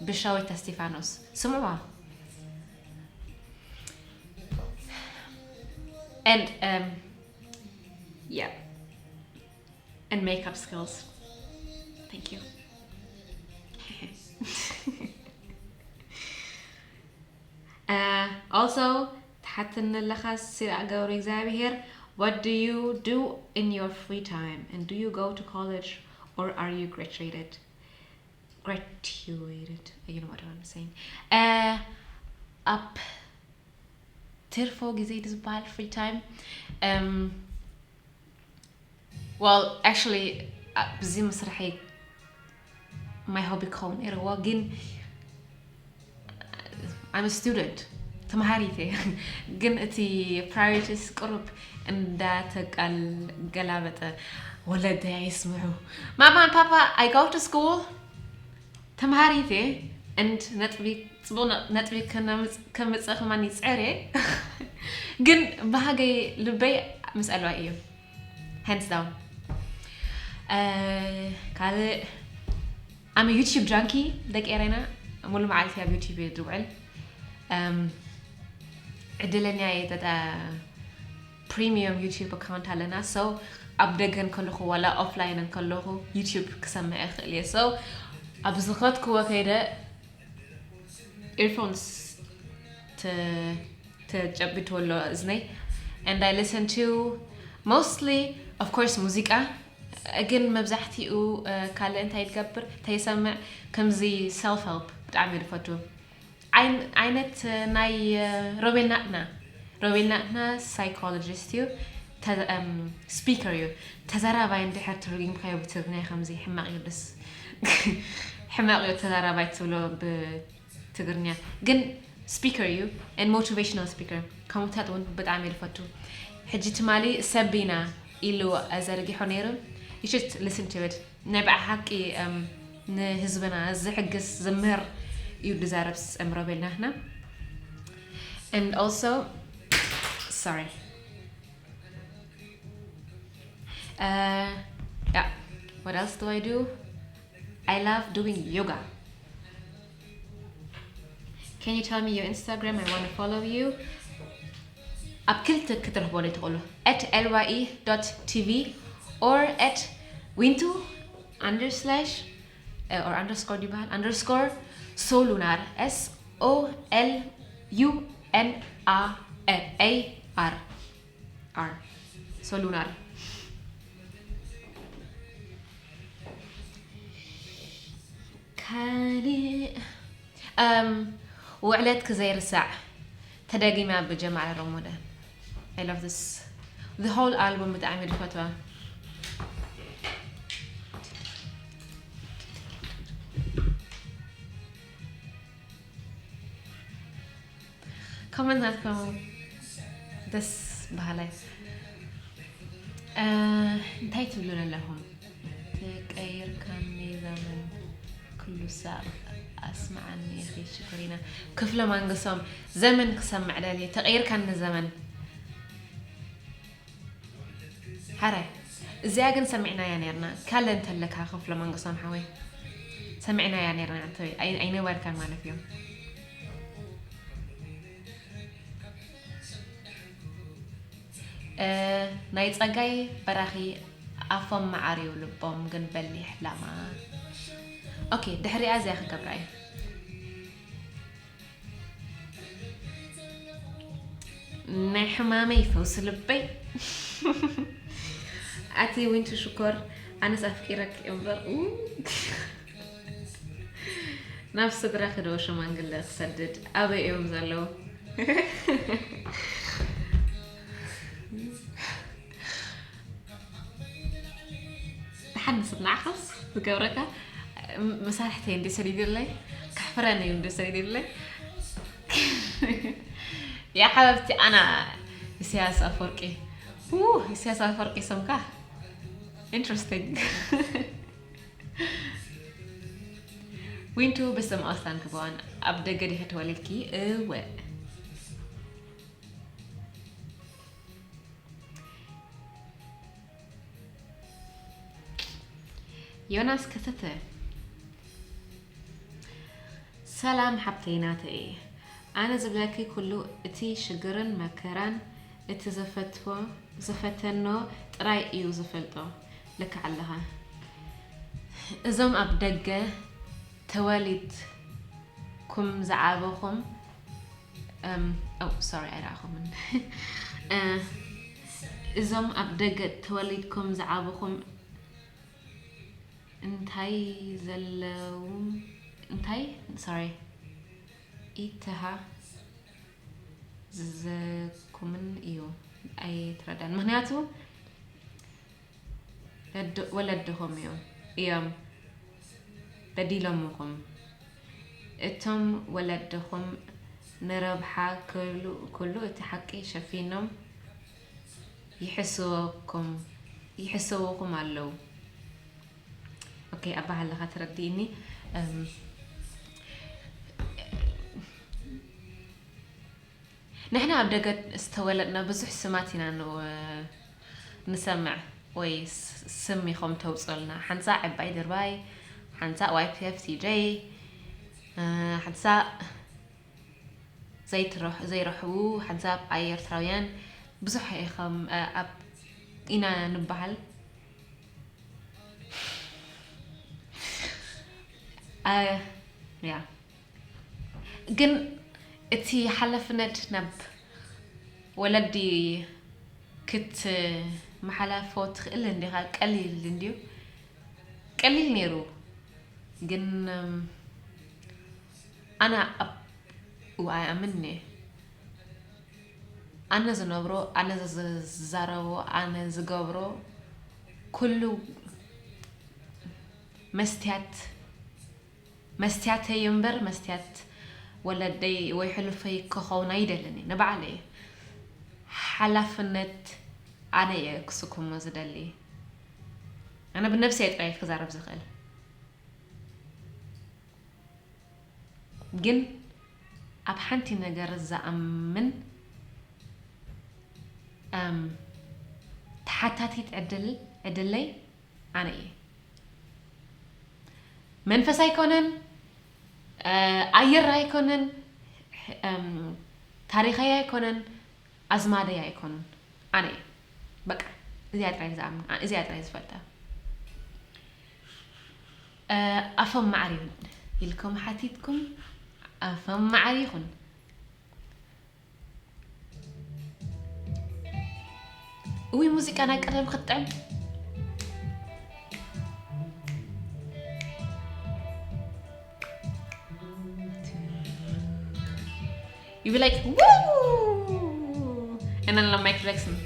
ብሻዊት እስቲፋኖስ ስምዑዋ። And um, yeah, and makeup skills. Thank you. Uh, also, ትሓትኒ ኣለኻ ሲራክ ገብረ እግዚኣብሔር, what do you do in your free time? And do you go to college or are you graduated? Graduated. You know what I'm saying. Uh, ኣብ ትርፎ ግዜ ዝበሃል free time. Um, well, actually, ብዚ መስርሐይ my hobby ክኸውን ነይርዎ፣ ግን I'm a student፣ ተምሃሪት እየ። ግን እቲ priorities ቅሩብ እንዳተቃል ገላበጠ። ወለደይ ኣይስምዑ። ማማ፣ ፓፓ፣ I go to school፣ ተምሃሪት እየ። And ነጥቢ፣ ጽቡቕ ነ- ነጥቢ ከነምጽ- ከምጽእ ከማን ይጽዕር እየ። ግን ባህገይ ልበይ ምስ ኣልዋይ እዩ። Hands down. ካልእ I'm a YouTube junkie፣ ደቂ ኤረና። ሙሉ መዓልቲ ኣብ YouTube እየ ዝውዕል። Um, ዕድለኛ እየ። ጠጠ premium YouTube account ኣለና። So ኣብ ደገ እንከለኹ ዋላ offline እንከለኹ YouTube ክሰምዕ ይኽእል እየ። So ኣብ ዝኸድክዎ ከይደ earphones ተ- ተጨቢጥዎ ኣሎ እዝነይ and I listen to mostly, of course፣ ሙዚቃ፣ ግን መብዛሕትኡ ካልእ እንታይ ትገብር እንታይ ይሰምዕ፣ ከምዚ self help ብጣዕሚ ይፈቱ። ዓይነት ናይ ሮቤል ናትና፣ ሮቤል ናትና psychologist እዩ፣ speaker እዩ። ተዛራባይ እንድሕር ትርጉምካዮ ብትግርኛ ከምዚ ሕማቕ እዩ ደስ ሕማቕ እዩ ተዛራባይ ትብሎ ብትግርኛ፣ ግን speaker እዩ and motivational speaker። ከምኡታት እውን ብጣዕሚ ይፈቱ። ሕጂ ትማሊ ሰቢና ኢሉ ዘርጊሖ ነይሩ። You should listen to it። ናይ ብሓቂ ንህዝብና ዝሕግዝ ዝምህር እዩ ዝዛረብ ሮቤል ናትና። And also, sorry, uh, yeah, what else do I do? I love doing yoga. Can you tell me your Instagram? I want to follow you. ኣብ ክልተ ክትረኽቦ ትኽእሉ at lye tv or at wintu under slash or underscore ይበሃል underscore solunar, S O L U N A R R solunar. ካልእ ውዕለትኪ ዘይርሳዕ ተደጊማ ብጀማል ረሞዳን። I love this, the whole album ብጣዕሚ ዝፈትዋ። ኮመንት ናትኩም ደስ በሃላይ። እንታይ ትብሉ ኣለኹም? ተቀይርካኒ ዘመን ኩሉ ሳቅ ኣስምዓኒ ኢኺ ሽኮሪና። ክፍለ ማንገሶም ዘመን ክሰምዕ ደልየ። ተቀይርካኒ ዘመን። ሓራይ እዚኣ ግን ሰሚዕናያ ነርና። ካለ እንተለካ ክፍለ ማንገሶም ሓወይ ሰሚዕናያ ነርና። ኣንተ ኣይነበርካን ማለት እዩ። ናይ ጸጋይ በራኺ ኣፎም መዓር እዩ ልቦም ግን በሊሕ ላማ። ኦኬ ድሕሪኣ እዚኣ ክገብራ እየ። ናይ ሕማመይ ፈውሲ ልበይ ኣቲ ዊንቱ ሽኮር ኣነስ ኣፍቂረክ እምበር ናብ ስድራ ክዶ ሸማግለ ክሰድድ ኣበይ እዮም ዘለዉ? ተሓንስ ንዓኻስ ዝገብረካ መሳርሕተይ እንዲ ሰዲድለይ ካሕፍረን እዩ እንዲ ሰዲድለይ። ያ ሓበብቲ ኣና ኢሳያስ ኣፈወርቂ። ኢሳያስ ኣፈወርቂ ስምካ interesting። ዊንቱ ብስም ኣስታን ክበዋን ኣብ ደገ ዲኺ ተወሊድኪ? እወ። ዮናስ ከተተ። ሰላም ሓብተይ ናተይ፣ ኣነ ዝብለኪ ኩሉ እቲ ሽግርን መከራን እቲ ዝፈትዎ ዝፈተኖ ጥራይ እዩ ዝፈልጦ። ልክዕ ኣለኻ። እዞም ኣብ ደገ ተወሊድኩም ዝዓበኹም እም፣ ኦ፣ ሶሪ፣ ኣይረኣኹምን። እ፣ እዞም ኣብ ደገ ተወሊድኩም ዝዓበኹም እንታይ ዘለዉ፣ እንታይ፣ ሶሪ፣ ኢተሃ ዝዘኩምን እዩ። ኣይትረዳን። ምኽንያቱ ወለድኹም እዮም፣ እዮም በዲሎምኹም። እቶም ወለድኹም ንረብሓ ክሉ፣ ኩሉ እቲ ሓቂ ሸፊኖም ይሕስወኩም፣ ይሕስውኹም ኣለዉ። ኦኬ፣ ኣባሃለኻ ተረዲእኒ። እም፣ ንሕና ኣብ ደገ ዝተወለድና ብዙሕ ስማት ኢና ን-፣ ንሰምዕ ወይ ስ-፣ ስም ኢኹም ተውፅኡልና። ሓንሳእ ዕባይ ድርባይ፣ ሓንሳእ ዋይ ፒ ኤፍ ቲ ጀይ፣ እ፣ ሓንሳእ ዘይትረሕ-፣ ዘይረሕቡ፣ ሓንሳእ ኣይ ኤርትራውያን፣ ብዙሕ ኢኸም ኣብ ኢና ንበሃል። ያ ግን እቲ ሓላፍነት ናብ ወለዲ ክትመሓላፎ ትኽእል እንዲኻ። ቀሊል እንድዩ፣ ቀሊል ነይሩ። ግን ኣነ ኣብ ኣይኣምንኒ። ኣነ ዝነብሮ፣ ኣነ ዝዛረቦ፣ ኣነ ዝገብሮ ኩሉ መስትያት፣ መስትያተይ እምበር መስትያት ወለደይ ወይ ሕሉፈይ ክኸውን ኣይደልን እየ። ንባዕለይ እየ ሓላፍነት፣ ኣነ እየ ክስኩሞ ዝደሊ። ኣነ ብነብሰይ ጥራይ ክዛረብ ዝኽእል። ግን ኣብ ሓንቲ ነገር ዝኣምን ተሓታቲት ዕድል ዕድለይ ኣነ እየ። መንፈስ ኣይኮነን፣ ኣየር ኣይኮነን፣ ታሪኸይ ኣይኮነን፣ ኣዝማደይ ኣይኮኑን፣ ኣነ እየ። በቃ እዚኣ ጥራይ ዝኣምን፣ እዚኣ ጥራይ ዝፈልጣ። ኣፎም ማዕር ይኹን ኢልኩም ሓቲትኩም፣ ኣፎም ማዕር ይኹን። እውይ፣ ሙዚቃ ናይ ቀደም ክትጥዕም። You be like, "Woo!" And then Michael Jackson.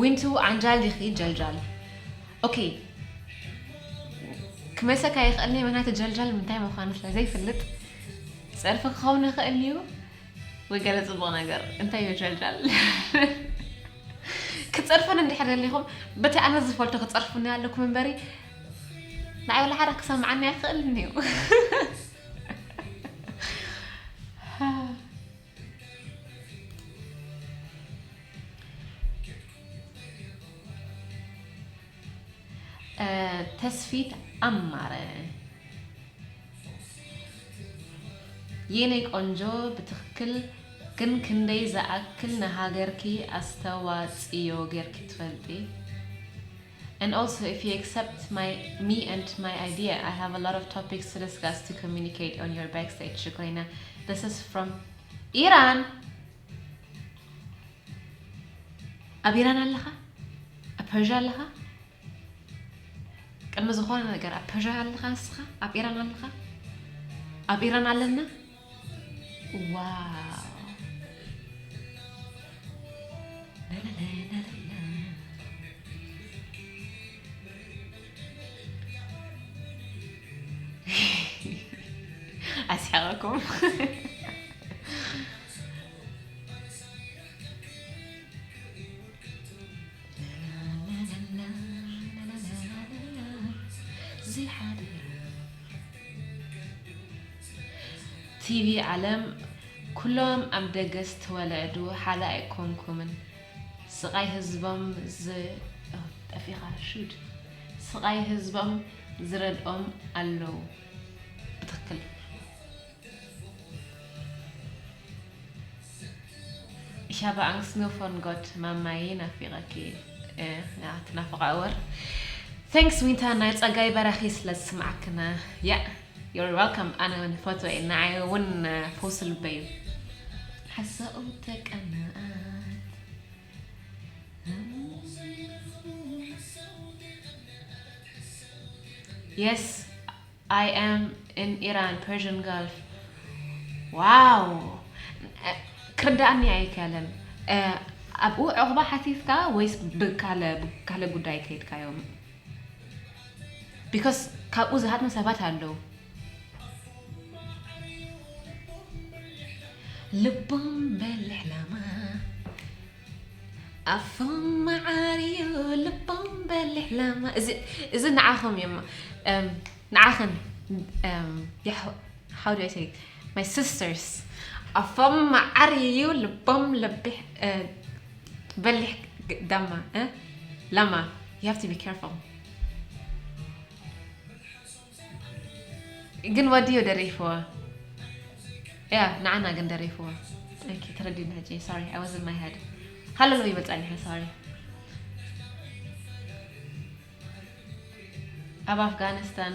ዊንቱ ዓንጃል ዲኺ ጀልጃል? ኦኬ፣ ክመልሰካ ይኽእል እየ፣ ምኽንያቱ ጀልጃል እንታይ ምዃኑ ስለ ዘይፈልጥ። ጸርፊ ክኸውን ይኽእል እዩ ወይ ገለ ጽቡቕ ነገር። እንታይ እዩ ጀልጃል? ክጸርፈኒ እንድሕር ደሊኹም፣ በቲ ኣነ ዝፈልጦ ክጸርፉኒ ኣለኩም እምበሪ፣ ንዓይ ወላ ሓደ ክሰምዓኒ ኣይኽእልን እዩ። ተስፊት ኣማረ፣ የኔ ቆንጆ፣ ብትኽክል ግን ክንደይ ዝኣክል ንሃገርኪ ኣስተዋጽዮ ጌርኪ ትፈልጢ? And also, if you accept my me and my idea, I have a lot of topics to discuss to communicate on your backstage. ሽኮሪና, this is from ኢራን። ኣብ ኢራን ኣለኻ? ኣብ ፐርዥያ ኣለኻ? ቅድሚ ዝኾነ ነገር ኣብ ፐርዥያ ኣለኻ ንስኻ? ኣብ ኢራን ኣለኻ? ኣብ ኢራን ኣለና? ዋው። ኣስሓቐኩም። ቲቪ ዓለም፣ ኩሎም ኣብ ደገ ዝተወለዱ ሓደ ኣይኮንኩምን። ስቓይ ህዝቦም ዝ-፣ ኦ፣ ጠፊኻ፣ ሹድ። ስቓይ ህዝቦም ዝረድኦም ኣለዉ። ብትኽክል። Ich habe Angst nur von Gott, ማማዬ ናፊቐኪ። እ፣ ያ፣ ትናፍቓ እወር። Thanks ዊንታ፣ ናይ ጸጋይ በራኺ ስለ ዝስምዓክና። ያ፣ you're welcome። ኣነ እውን ፈትወ እየ፣ ንዓይ እውን ፈውሲ ልበይ እዩ። ሓሳኡ ተቀናኣት። Yes, I am in Iran, Persian Gulf. ዋው! ክርዳእኒ ኣይከኣለን። እ፣ ኣብኡ ዕቑባ ሓቲትካ ወይስ ብካለ-፣ ብካለ ጉዳይ ከይድካዮም? Because ካብኡ ዝሃድሙ ሰባት ኣለዉ። ልቦም በሊሕ ላማ፣ ኣፎም መዓር እዩ፣ ልቦም በሊሕ ላማ። እዚ፣ እዚ ንዓኹም እዩ እሞ፣ እም፣ ንዓኽን፣ እም፣ የሕ-፣ how do I say it? My sisters። ኣፎም መዓር እዩ፣ ልቦም ለቢሕ፣ እ፣ በሊሕ፣ ዳማ እ ላማ you have to be careful። ግን ወዲዮ ደሪፍዋ ያ ንዓና ግን ደሪፍዋ። Okay ተረዲና ሕጂ። Sorry, I was in my head. ሃለሎ ይብል ጸኒሐ። Sorry። ኣብ ኣፍጋኒስታን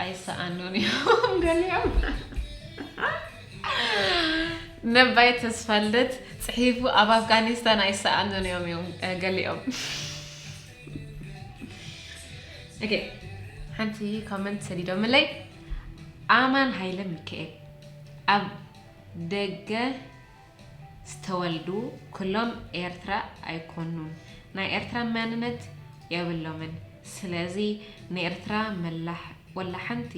ኣይሰኣኑን እዮም ገሊኦም። ነባይ ተስፋልደት ጽሒፉ፣ ኣብ ኣፍጋኒስታን ኣይሰኣኑን እዮም እዮም ገሊኦም። Okay ሓንቲ comment ሰዲዶምለይ። ኣማን ሃይለ ሚካኤል፣ ኣብ ደገ ዝተወልዱ ኩሎም ኤርትራ ኣይኮኑን፣ ናይ ኤርትራ መንነት የብሎምን። ስለዚ ንኤርትራ መላሕ ወላ ሓንቲ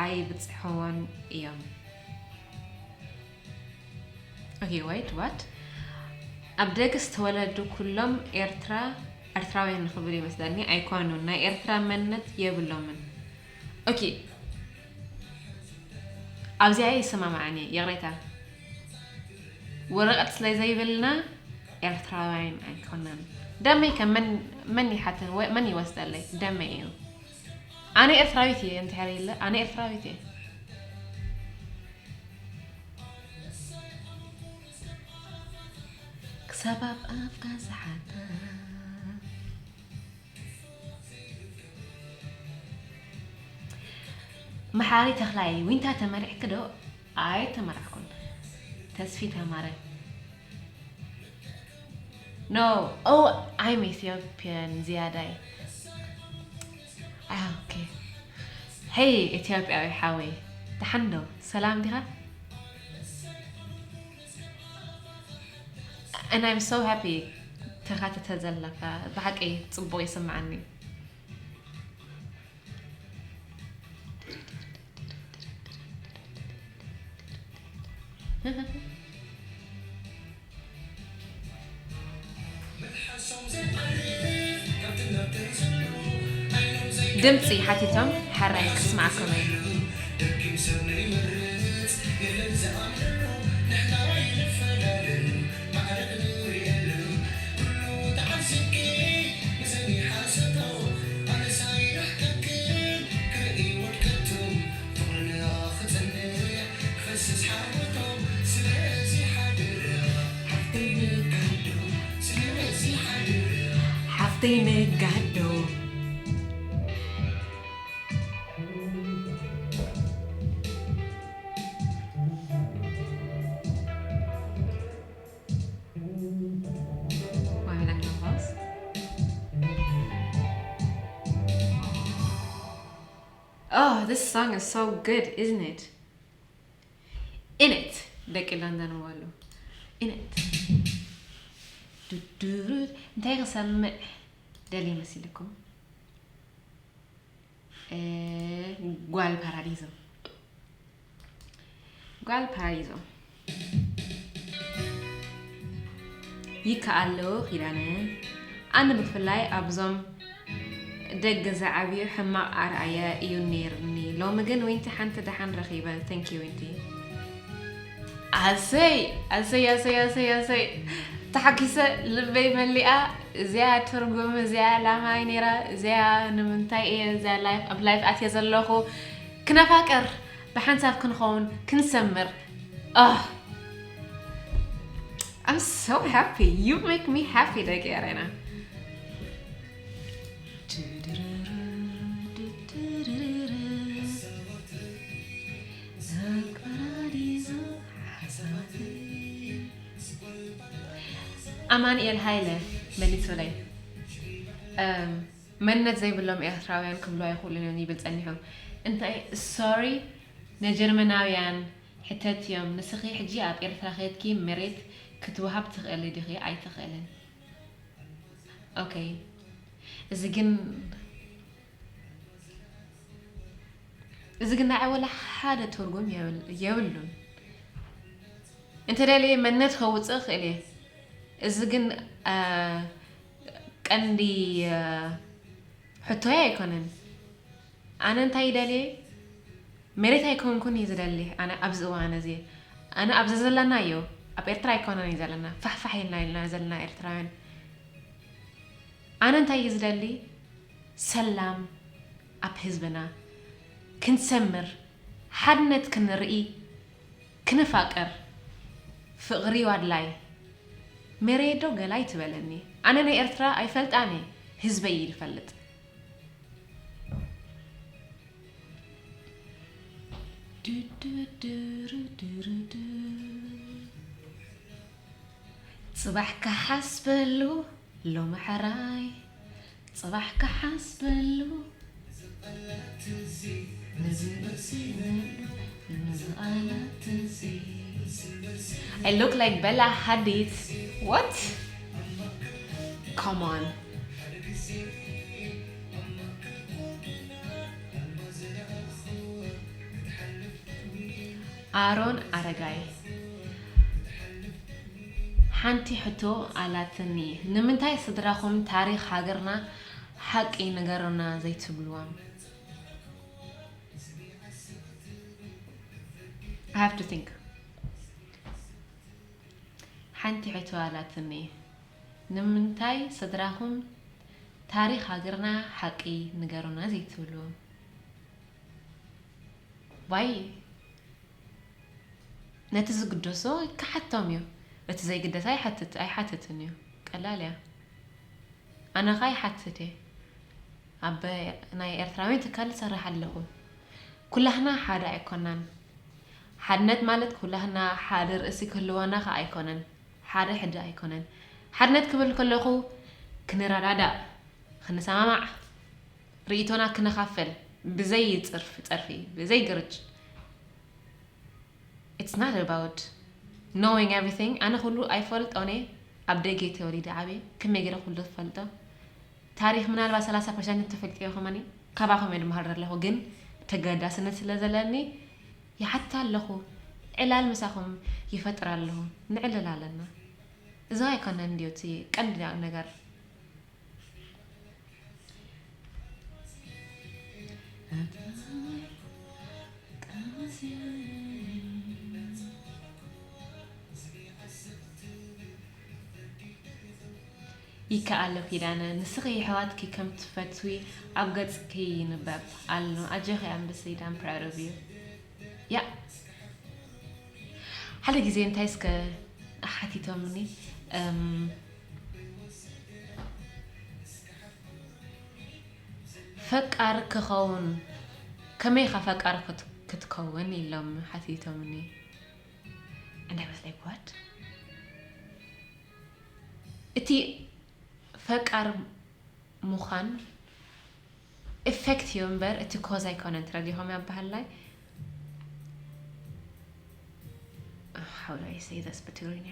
ኣይብጽሕዎን እዮም። Okay wait what? ኣብ ደገ ዝተወለዱ ኩሎም ኤርትራ ኤርትራውያን ንኽብል ይመስለኒ ኣይኮኑን፣ ናይ ኤርትራ መንነት የብሎምን። Okay ኣብዚኣ ይሰማማዓኒ ይቕሬታ። ወረቐት ስለ ዘይብልና ኤርትራውያን ኣይኮናን። ደመይ ከ መን መን ይሓተን ወይ መን ይወስደለይ? ደመይ እዩ። ኣነ ኤርትራዊት እየ እንድሕር ኢለ ኣነ ኤርትራዊት እየ። ክሳብ ኣብ ኣፍካ ዝሓታ። መሓሪ ተኽላይ ዊንታ ተመሪዕኪ ዶ? ኣይተመራዕኩን። ተስፊት ኣማረ። No. Oh, I'm Ethiopian ዝያዳይ። Ah, okay. Hey ኢትዮጵያዊ ሓወይ፣ ደሓን ዶ? ሰላም ዲኻ? And I'm so happy ተኻትተ ዘለካ። ብሓቂ ጽቡቕ ይስምዓኒ። ድምጺ ሓቲቶም ሓራይ ክስማዓኩም እየ። ሓፍተይ ነጋዶ። Oh, this song is so good, isn't it? In it ደቂ ለንደን ወሉ። In it ዱዱሩ እንታይ ክሰምዕ ደሊ መሲልኩም? እ፣ ጓል ፓራዲዞ። ጓል ፓራዲዞ። ይከኣሎ ኪዳነ። ኣነ ብፍላይ ኣብዞም ደገ ዝዓብዩ ሕማቕ ኣርኣያ እዩ ነይርኒ። ሎሚ ግን ዊንቲ ሓንቲ ደሓን ረኺበ። Thank you ዊንቲ። ኣሰይ ኣሰይ ኣሰይ ኣሰይ ኣሰይ ተሓጊሰ ልበይ መሊኣ። እዚኣ ትርጉም እዚኣ ላማይ ነይራ። እዚኣ ንምንታይ እየ እዚኣ ላይፍ ኣብ ላይፍ ኣትየ ዘለኹ? ክነፋቅር ብሓንሳብ ክንኸውን ክንሰምር። Oh, I'm so happy. You make me happy ደቂ ኤረና። ኣማኑኤል ሃይለ መሊሱለይ። እም፣ መንነት ዘይብሎም ኤርትራውያን ክብሉ ኣይኽእሉን እዮም ይብል ጸኒሑ። እንታይ ሶሪ ንጀርመናውያን ሕተትዮም። ንስኺ ሕጂ ኣብ ኤርትራ ኬድኪ መሬት ክትወሃብ ትኽእሊ ዲኺ ኣይትኽእልን? ኦኬ እዚ ግን እዚ ግን ንዓይ ወላ ሓደ ትርጉም የብል- የብሉን። እንተደልየ መንነት ከውፅእ እኽእል እየ። እዚ ግን አ፣ ቀንዲ አ፣ ሕቶይ ኣይኮነን። ኣነ እንታይ ይደልየ? መሬት ኣይኮንኩን እየ ዝደሊ። ኣነ ኣብዚ እዋን እዚ ኣነ ኣብዚ ዘለናዮ ኣብ ኤርትራ ኣይኮነን እዩ ዘለና፣ ፋሕፋሕ ኢልና ኢልና ዘለና ኤርትራውያን። ኣነ እንታይ እዩ ዝደሊ? ሰላም ኣብ ህዝብና፣ ክንሰምር፣ ሓድነት ክንርኢ፣ ክንፋቀር። ፍቕሪ ዋድላይ። ሜሬ ዶ ገላይ ትበለኒ። ኣነ ናይ ኤርትራ ኣይፈልጣን እየ፣ ህዝበይ እዩ ዝፈልጥ። ጽባሕ ክሓስበሉ ሎሚ ሕራይ፣ ጽባሕ ክሓስበሉ። I look like Bella Hadid. What? Come on. ኣሮን ኣረጋይ፣ ሓንቲ ሕቶ ኣላትኒ። ንምንታይ ስድራኹም ታሪኽ ሃገርና ሓቂ ንገሩና ዘይትብልዎም? I have to think. ሓንቲ ሕቶ ኣላትኒ። ንምንታይ ስድራኹም ታሪኽ ሃገርና ሓቂ ንገሩና ዘይትብልዎም? ዋይ፣ ነቲ ዝግደሶ ክሓቶም እዩ። እቲ ዘይግደስ ኣይሓትት-፣ ኣይሓትትን እዩ። ቀላል እያ። ኣነ ኸኣ ይሓትት እየ። ኣብ ናይ ኤርትራውያን ትካል እሰርሕ ኣለኹ። ኩላህና ሓደ ኣይኮናን። ሓድነት ማለት ኩላህና ሓደ ርእሲ ክህልወና ኸኣ ኣይኮነን። ሓደ ሕደ ኣይኮነን። ሓድነት ክብል ከለኹ ክንረዳዳእ፣ ክንሰማማዕ፣ ርእይቶና ክነኻፈል፣ ብዘይ ጽርፍ-፣ ጸርፊ፣ ብዘይ ግርጭ። It's not about knowing everything. ኣነ ኩሉ ኣይፈልጦን እየ። ኣብ ደገ እየ ተወሊደ ዓብየ። ከመይ ገይረ ኩሉ ዝፈልጦ? ታሪኽ ምናልባት ሰላሳ ፐርሰንት እንተፈልጥዮ ከማኒ ካባኹም እየ ዝመሃር ዘለኹ። ግን ተገዳስነት ስለ ዘለኒ ይሓትት ኣለኹ። ዕላል ምሳኹም ይፈጥር ኣለኹ። ንዕልል ኣለና። እዚ ኣይኮነን ድዩ እቲ ቀንዲ ነገር? ይከኣሎ ኪዳነ፣ ንስኺ የሕዋትኪ ከም ትፈትዊ ኣብ ገጽኪ ይንበብ ኣሎ። ኣጆኺ ኣንበሰይ፣ I'm proud of you። ያ፣ ሓደ ግዜ እንታይ እስከ ሓቲቶምኒ፣ እም፣ ፈቃር ክኸውን፣ ከመይ ኢኻ ፈቃር ክት-፣ ክትከውን ኢሎም ሓቲቶምኒ። And I was like, what? እቲ ፈቃር ምዃን ኢፌክት እዩ እምበር እቲ ኮዝ ኣይኮነን። ትረዲኹም ኣበሃላይ? How do I say this ብትግርኛ?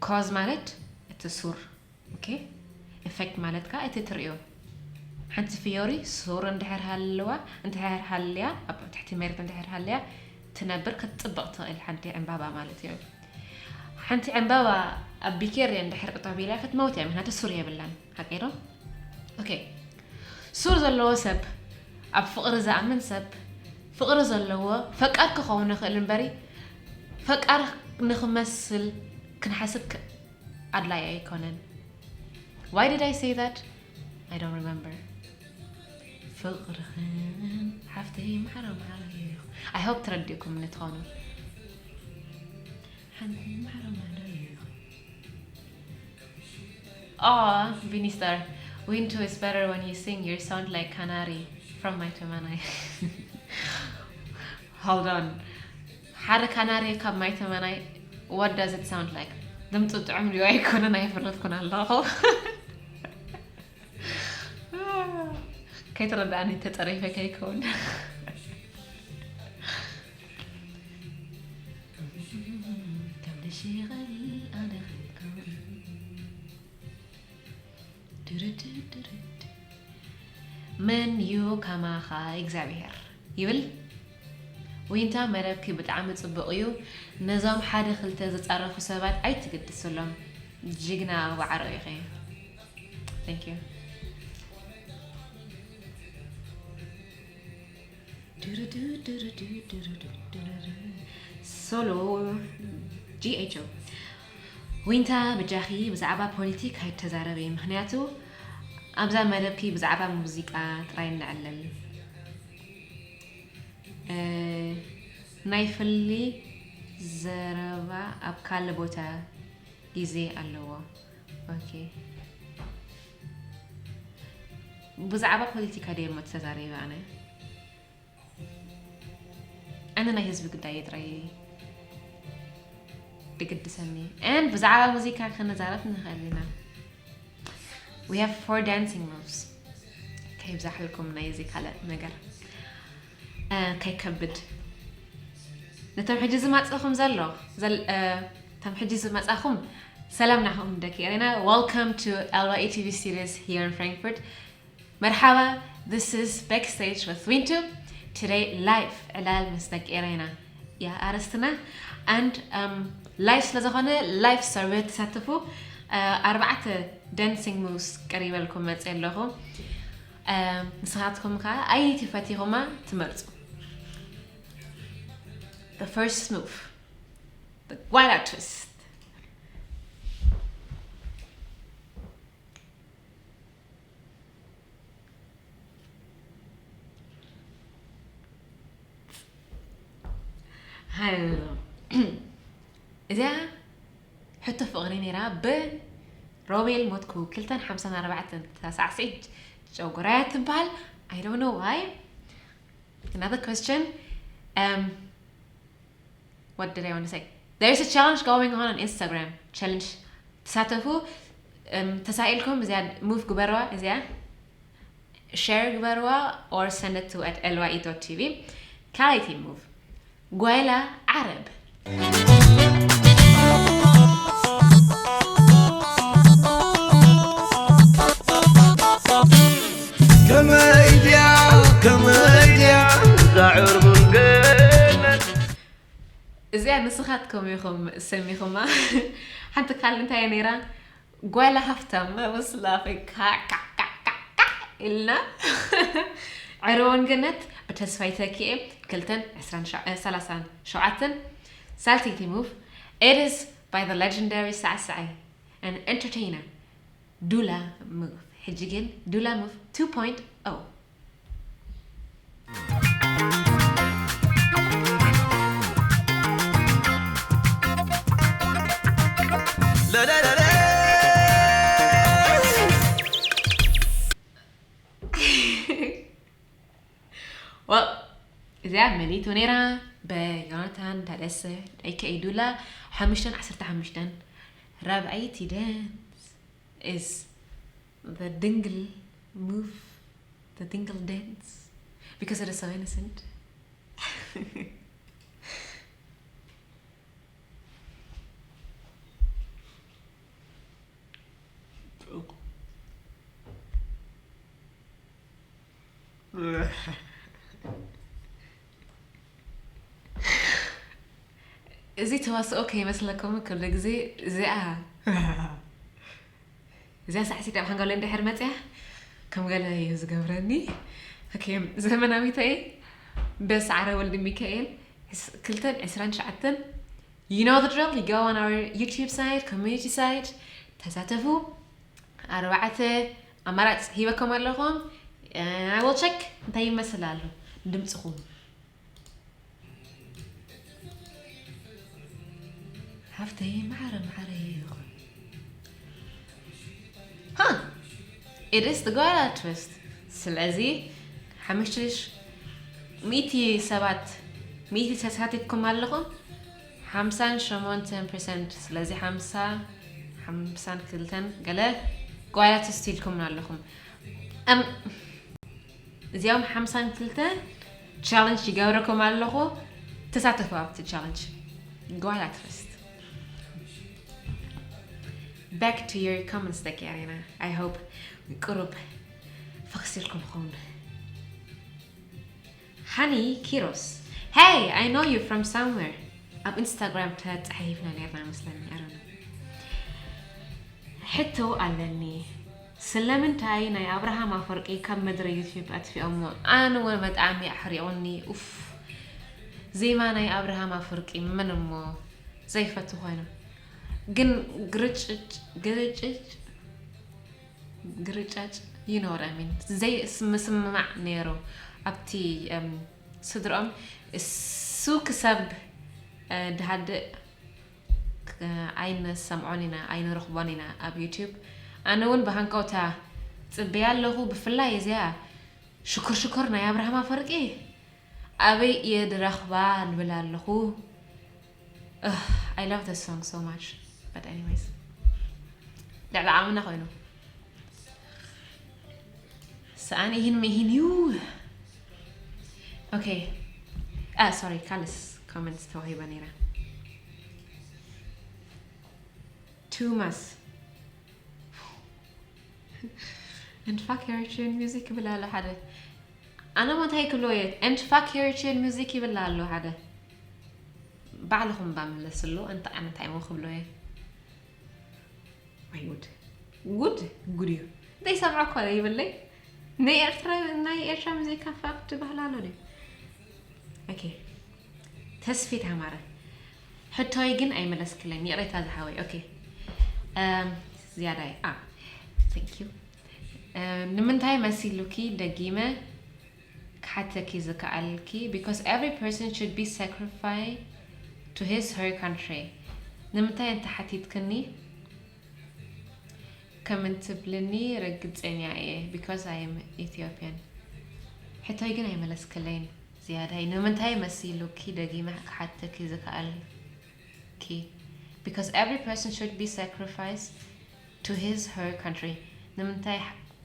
ኮዝ ማለት እቲ ሱር፣ ኦኬ? ኢፌክት ማለት ከኣ እቲ ትርእዮ። ሓንቲ ፍዮሪ ሱር እንድሕር ሃልዋ፣ እንድሕር ሃልያ፣ ኣብ ትሕቲ መሬት እንድሕር ሃልያ፣ ትነብር ክትጽብቕ ትኽእል ሓንቲ ዕምባባ ማለት እዩ። ሓንቲ ዕምባባ ኣብ ቢኬርያ እንድሕር ጠጠው ኣቢላ ክትመውት እያ፣ ምኽንያቱ ሱር የብላን። ሓቀይ ዶ? ኦኬ። ሱር ዘለዎ ሰብ፣ ኣብ ፍቕሪ ዝኣምን ሰብ፣ ፍቕሪ ዘለዎ ፈቃር ክኸውን ይኽእል እምበሪ፣ ፈቃር ንኽመስል ክንሓስብ ክ-፣ ኣድላይ ኣይኮነን። Why did I say that? I don't remember. ፍቕርኽን ሓፍተይ ማዕረ ማዕረ እዩ። I hope ተረዲእኩም ንትኾኑ። ሓንቲ ማዕረ ማዕረ እዩ። Aw, Vinistar, Wintu is better when you sing. You sound like Canary from My Temanai. Hold on. ሓደ ካናሪ ካብ ማይ ተመናይ፣ what does it sound like? ድምፁ ጥዑም ድዩ ኣይኮነን ኣይፈለጥኩን ኣለኹ። ከይተረዳእኒ ተፀሪፈ ከይከውን። ከም ደሽ ይቐል ኣነ ክከውን። ድርድርድርድ። መን ዩ ከማኻ እግዚኣብሔር ይብል። ዊንታ መደብኪ ብጣዕሚ ጽቡቕ እዩ። ነዞም ሓደ ክልተ ዝጻረፉ ሰባት ኣይትግድስሎም። ጅግና ዋዕሮ ኢኺ። Thank you. ሶሎ D H O. ዊንታ፣ ብጃኺ ብዛዕባ ፖሊቲክ ኣይተዛረቢ፣ ምኽንያቱ ኣብዛ መደብኪ ብዛዕባ ሙዚቃ ጥራይ ንዕልል። እ፣ ናይ ፍሊ ዘረባ ኣብ ካልእ ቦታ ግዜ ኣለዎ። ኦኬ። ብዛዕባ ፖለቲካ ድየ እሞ ተዛሪበ ኣነ? ኣነ ናይ ህዝቢ ጉዳይ እየ ጥራይ ድግድሰኒ። And ብዛዕባ ሙዚካ ክንዛረብ ንኽእል ኢና። We have four dancing moves። ከይብዛሕልኩም ናይ እዚ ካልእ ነገር፣ እ፣ ከይከብድ። ነቶም ሕጂ ዝመጻኹም ዘሎ፣ ዘል-፣ እ፣ እቶም ሕጂ ዝመጻኹም፣ ሰላም ናኹም ደቂ ኤሬና። Welcome to L Y E T V studios here in Frankfurt. መርሓባ፣ this is Backstage with ዊንቱ። Today live ዕላል ምስ ደቂ ኤሬና እያ ኣርእስትና። And, um, live ስለ ዝኾነ፣ live ሰርቨ ተሳተፉ። እ፣ ኣርባዕተ dancing moves ቀሪበልኩም መጽእ ኣለኹ። እ፣ ንስኻትኩም ከኣ ኣየይቲ ፈቲኹማ ትመርጹ? The first move, the ጓይላ twist። ሃይ፣ እዚኣ ሕቶ ፍቕሪ ነይራ፣ ብሮቤል ሞትኩ ክልተን ሓምሳን ኣርባዕተን ተሳዕስዒት ጨጉራያ ትበሃል። I don't know why. Another question. Um, what did I want to say? There is a challenge going on on Instagram. Challenge ተሳተፉ። እም፣ ተሳኢልኩም እዚኣ ሙቭ ግበርዋ፣ እዚኣ ሸር ግበርዋ፣ or send it to at L Y E dot T V። ካልኣይቲ ሙቭ፣ ጓይላ ዓረብ። ከመይ ድያ፣ ከመይ ድያ እዛ ዕርቡን ገነት? እዚኣ ንስኻትኩም ኢኹም ሰሚኹማ። ሓንቲ ካልእ እንታይ እያ ነይራ? ጓይላ ሃፍታም፣ I was laughing፣ ካዕ፣ ካዕ፣ ካዕ፣ ካዕ፣ ካዕ ኢልና። ዕርቡን ገነት ብተስፋይ ተኪኤ፣ ክልተን ዕስራን ሸ-፣ እ፣ ሰላሳን ሸውዓተን። ሳልሰይቲ ሙቭ፣ it is by the legendary ሳዕሳዓይ and entertainer ዱላ ሙቭ። ሕጂ ግን ዱላ ሙቭ two point oh። Well፣ እዚኣ መሊቱ ነይራ ብዮናታን ታደሰ፣ A K A ዱላ። ሓሙሽተን ዓሰርተ ሓሙሽተን። ራብዐይቲ dance is the ድንግል move, the ድንግል dance, because it is so innocent. እዚ ተዋስኦ ከይመስለኩም፣ ኩሉ ግዜ እዚኣ፣ እዚኣ ሳዕሲት ኣብ ሓንጎለይ እንድሕር መፅያ፣ ከም ገለ እዩ ዝገብረኒ። ኦኬ፣ ዘመናዊተይ በሰዓረ ወልደ ሚካኤል፣ ዕስ-፣ ክልተን ዕስራን ትሽዓተን። You know the drill, you go on our YouTube site, community site፣ ተሳተፉ። ኣርባዕተ ኣማራጭ ሂበኩም ኣለኹም። I will check እንታይ ይመስል ኣሎ ድምፅኹም። ሃፍተይ ማዕረ ማዕረ ይኹን። Huh! It is the ጓይላ twist። ስለዚ ሓሙሽተ ሽ-፣ ሚእቲ ሰባት፣ ሚእቲ ተሳቲፍኩም ኣለኹም፣ ሓምሳን ሸሞንተን ፐርሰንት። ስለዚ ሓምሳ፣ ሓምሳን ክልተን ገለ ጓይላ twist ኢልኩም ኣለኹም። እም፣ እዚኦም ሓምሳን ክልተን ቻለንጅ ይገብረኩም ኣለኹ። ተሳተፉ ኣብቲ ቻለንጅ። ጓይላ twist። Back to your comments ደቂ ኣሬና። I hope ቁሩብ ፈኽሲልኩም ኸውን። ሃኒ ኪሮስ፣ Hey, I know you from somewhere። ኣብ ኢንስታግራም ተጻሒፍና ነርና መስለኒ፣ I don't know። ሕቶ ኣለኒ። ስለምንታይ ናይ ኣብርሃም ኣፈወርቂ ካብ ምድሪ ዩቲዩብ ኣጥፊኦሞ? ኣነ እውን በጣዕሚ ኣሕሪቑኒ። ኡፍ። ዜማ ናይ ኣብርሃም ኣፈወርቂ መን እሞ? ዘይፈቱ ኮይኑ ግን ግርጭጭ ግርጭጭ ግርጫጭ you know what I mean ዘይምስምማዕ ነይሩ ኣብቲ እም፣ ስድርኦም እሱ ክሰብ እ፣ ድሃድእ ክ- ኣይንሰምዖን ኢና ኣይንረኽቦን ኢና ኣብ ዩቲዩብ። ኣነ እውን ብሃንቀውታ ጽበያ ኣለኹ። ብፍላይ እዚኣ ሽኮር ሽኮር ናይ ኣብርሃም ኣፈወርቂ ኣበይ እየ ድረኽባ ንብል ኣለኹ። Ugh, I love this song so much. But anyways, ልዕሊ ዓምና ኮይኑ ሰኣን ይህን ምሂን እዩ። Okay. Ah, sorry, ካልስ ኮመንትስ ተዋሂባ ነይራ። ቱማስ and fuck Eritrean music ይብል ኣሎ ሓደ። ኣነ ሞ እንታይ ክብሎ እየ? And fuck Eritrean music ይብል ኣሎ ሓደ። ባዕልኹም ባ ምለስሉ። ኣንተ ኣነ እንታይ ሞ ክብሎ እየ? ወይ ጉድ ጉድ ጉድ እዩ። ዘይሰምዖ እኮ ይብለይ። ናይ ኤርትራ ናይ ኤርትራ ሙዚቃ ፋክት ባህላ ኣሎ ድዩ? ኦኬ። ተስፊት ኣማረ ሕቶይ ግን ኣይመለስክለይን፣ ይቕሬታ ዝሓወይ። ኦኬ። እም፣ ዝያዳይ፣ ኣ፣ thank you። እም፣ ንምንታይ መሲሉኪ ደጊመ ክሓተኪ ዝከኣልኪ? Because every person should be sacrificed to his her country። ንምንታይ እንተ ሓቲትክኒ ከም እንትብልኒ ርግጸኛ እየ፣ because I am Ethiopian። ሕቶይ ግን ኣይመለስክለይን። ዝያዳይ ንምንታይ መሲሉኪ ደጊመ ክሓተኪ ዝከኣልኪ? Because every person should be sacrificed to his her country። ንምንታይ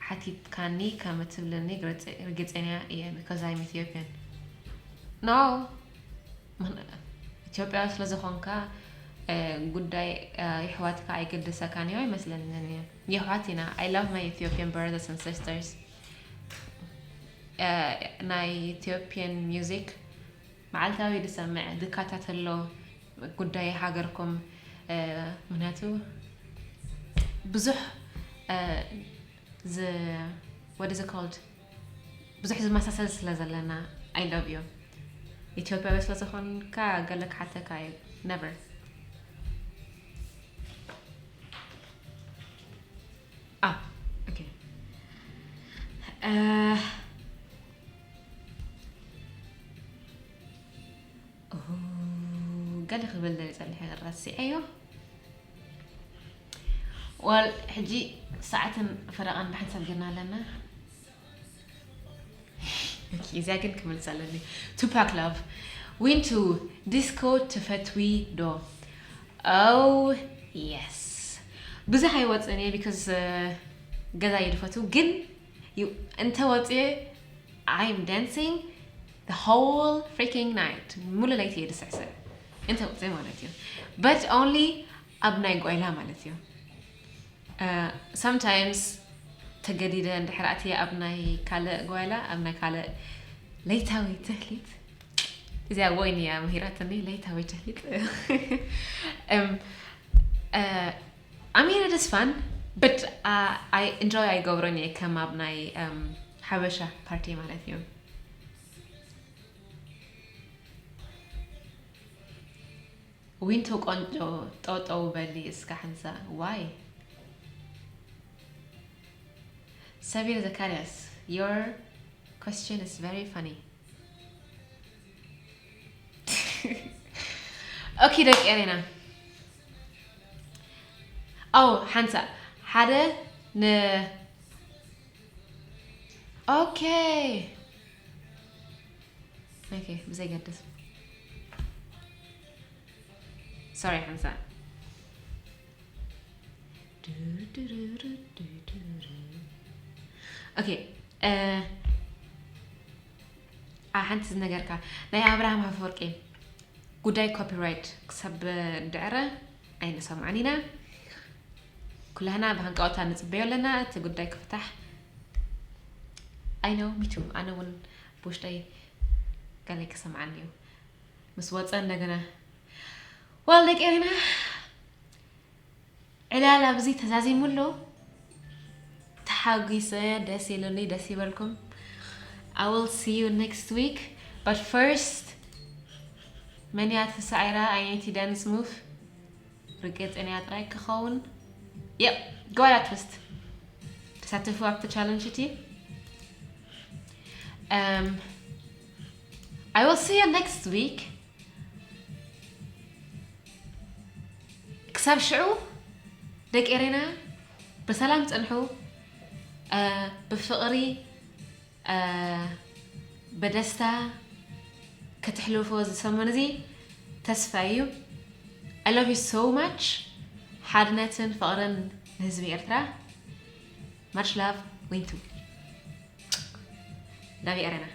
ሓቲትካኒ ከም እትብልኒ ርግጸኛ እየ፣ because I'm Ethiopian። No። ኢትዮጵያዊ ስለ ዝኾንካ ጉዳይ የሕዋትካ ኣይገድሰካን እዩ ኣይመስለንን እየ። የሕዋት ኢና። I love my Ethiopian brothers and sisters። ናይ Ethiopian music መዓልታዊ ዝሰምዕ ዝከታተሎ ጉዳይ ሃገርኩም። ምክንያቱ ብዙሕ what is it called ብዙሕ ዝመሳሰል ስለ ዘለና። I love you። ኢትዮጵያዊ ስለ ዝኾንካ ገለ ክሓተካ እዩ። Never። Ah, okay። ገለ ክብል ደሊ ጸኒሐ ረሲዐዮ። Well፣ ሕጂ ሰዓትን ፈረቓን ብሓንሳብ ጌርና ኣለና። እዚኣ ግን ክምልሳ ኣለኒ። Tupac Love፣ ዊንቱ፣ ዲስኮ ትፈትዊ ዶ? Oh yes። ብዙሕ ኣይወፅእን እየ because ገዛ እየ ዝፈትው፣ ግን እንተ ወፅየ I'm dancing the whole freaking night። ሙሉ ለይቲ እየ ዝስዕስዕ እንተ ወፅየ ማለት እዩ። But only ኣብ ናይ ጓይላ ማለት እዩ። Sometimes ተገዲደ እንድሕር ኣትየ ኣብ ናይ ካልእ ጓይላ ኣብ ናይ ካልእ ለይታዊ ትህሊት እዚኣ ወይን እያ ምሂራትኒ ለይታዊ ትህሊት። I mean it is fun but I enjoy ኣይገብሮን እየ ከም ኣብ ናይ ሓበሻ ፓርቲ ማለት እዩ። ዊንቱ ቆንጆ ጠውጠው በሊ እስካ ሓንሳ። Why? ሰቢር ዘካርያስ፣ your question is very funny። Okay ደቂ ኤሬና። ኦ ሓንሳ ሓደ ን okay okay ብዘይገድስ። Sorry ሓንሳ። Okay ሓንቲ ዝነገርካ ናይ ኣብርሃም ኣፈወርቂ ጉዳይ ኮፒራይት ክሳብ ድዕረ ኣይንሰምዖን ኢና። ኩላህና ብሃንቀውታ ንጽበዮ ኣለና እቲ ጉዳይ ክፍታሕ። I know me too። ኣነ እውን ብውሽጠይ ገለ ክሰምዓኒ እዩ ምስ ወፀ እንደገና። Well ደቂ ኤሪና ዕላል ኣብዚ ተዛዚሙ ኣሎ። ተሓጒሰ ደስ ኢሉኒ። ደስ ይበልኩም። I will see you next week but first መን እያ ተሳዒራ? I need to dance move። ርግጽ እያ ጥራይ ክኸውን። Yep, go at twist. ተሳተፉ ኣብቲ ቻለንጅ እቲ። Um, I will see you next week. ክሳብ ሽዑ ደቂ ኤሬና ብሰላም ጽንሑ። እ፣ ብፍቕሪ፣ እ፣ ብደስታ ክትሕልፎ እዚ ሰሙን እዚ ተስፋ እዩ። I love you so much። ሓድነትን ፍቕርን ንህዝቢ ኤርትራ። Much love, ዊንቱ። Love you ኤሬና።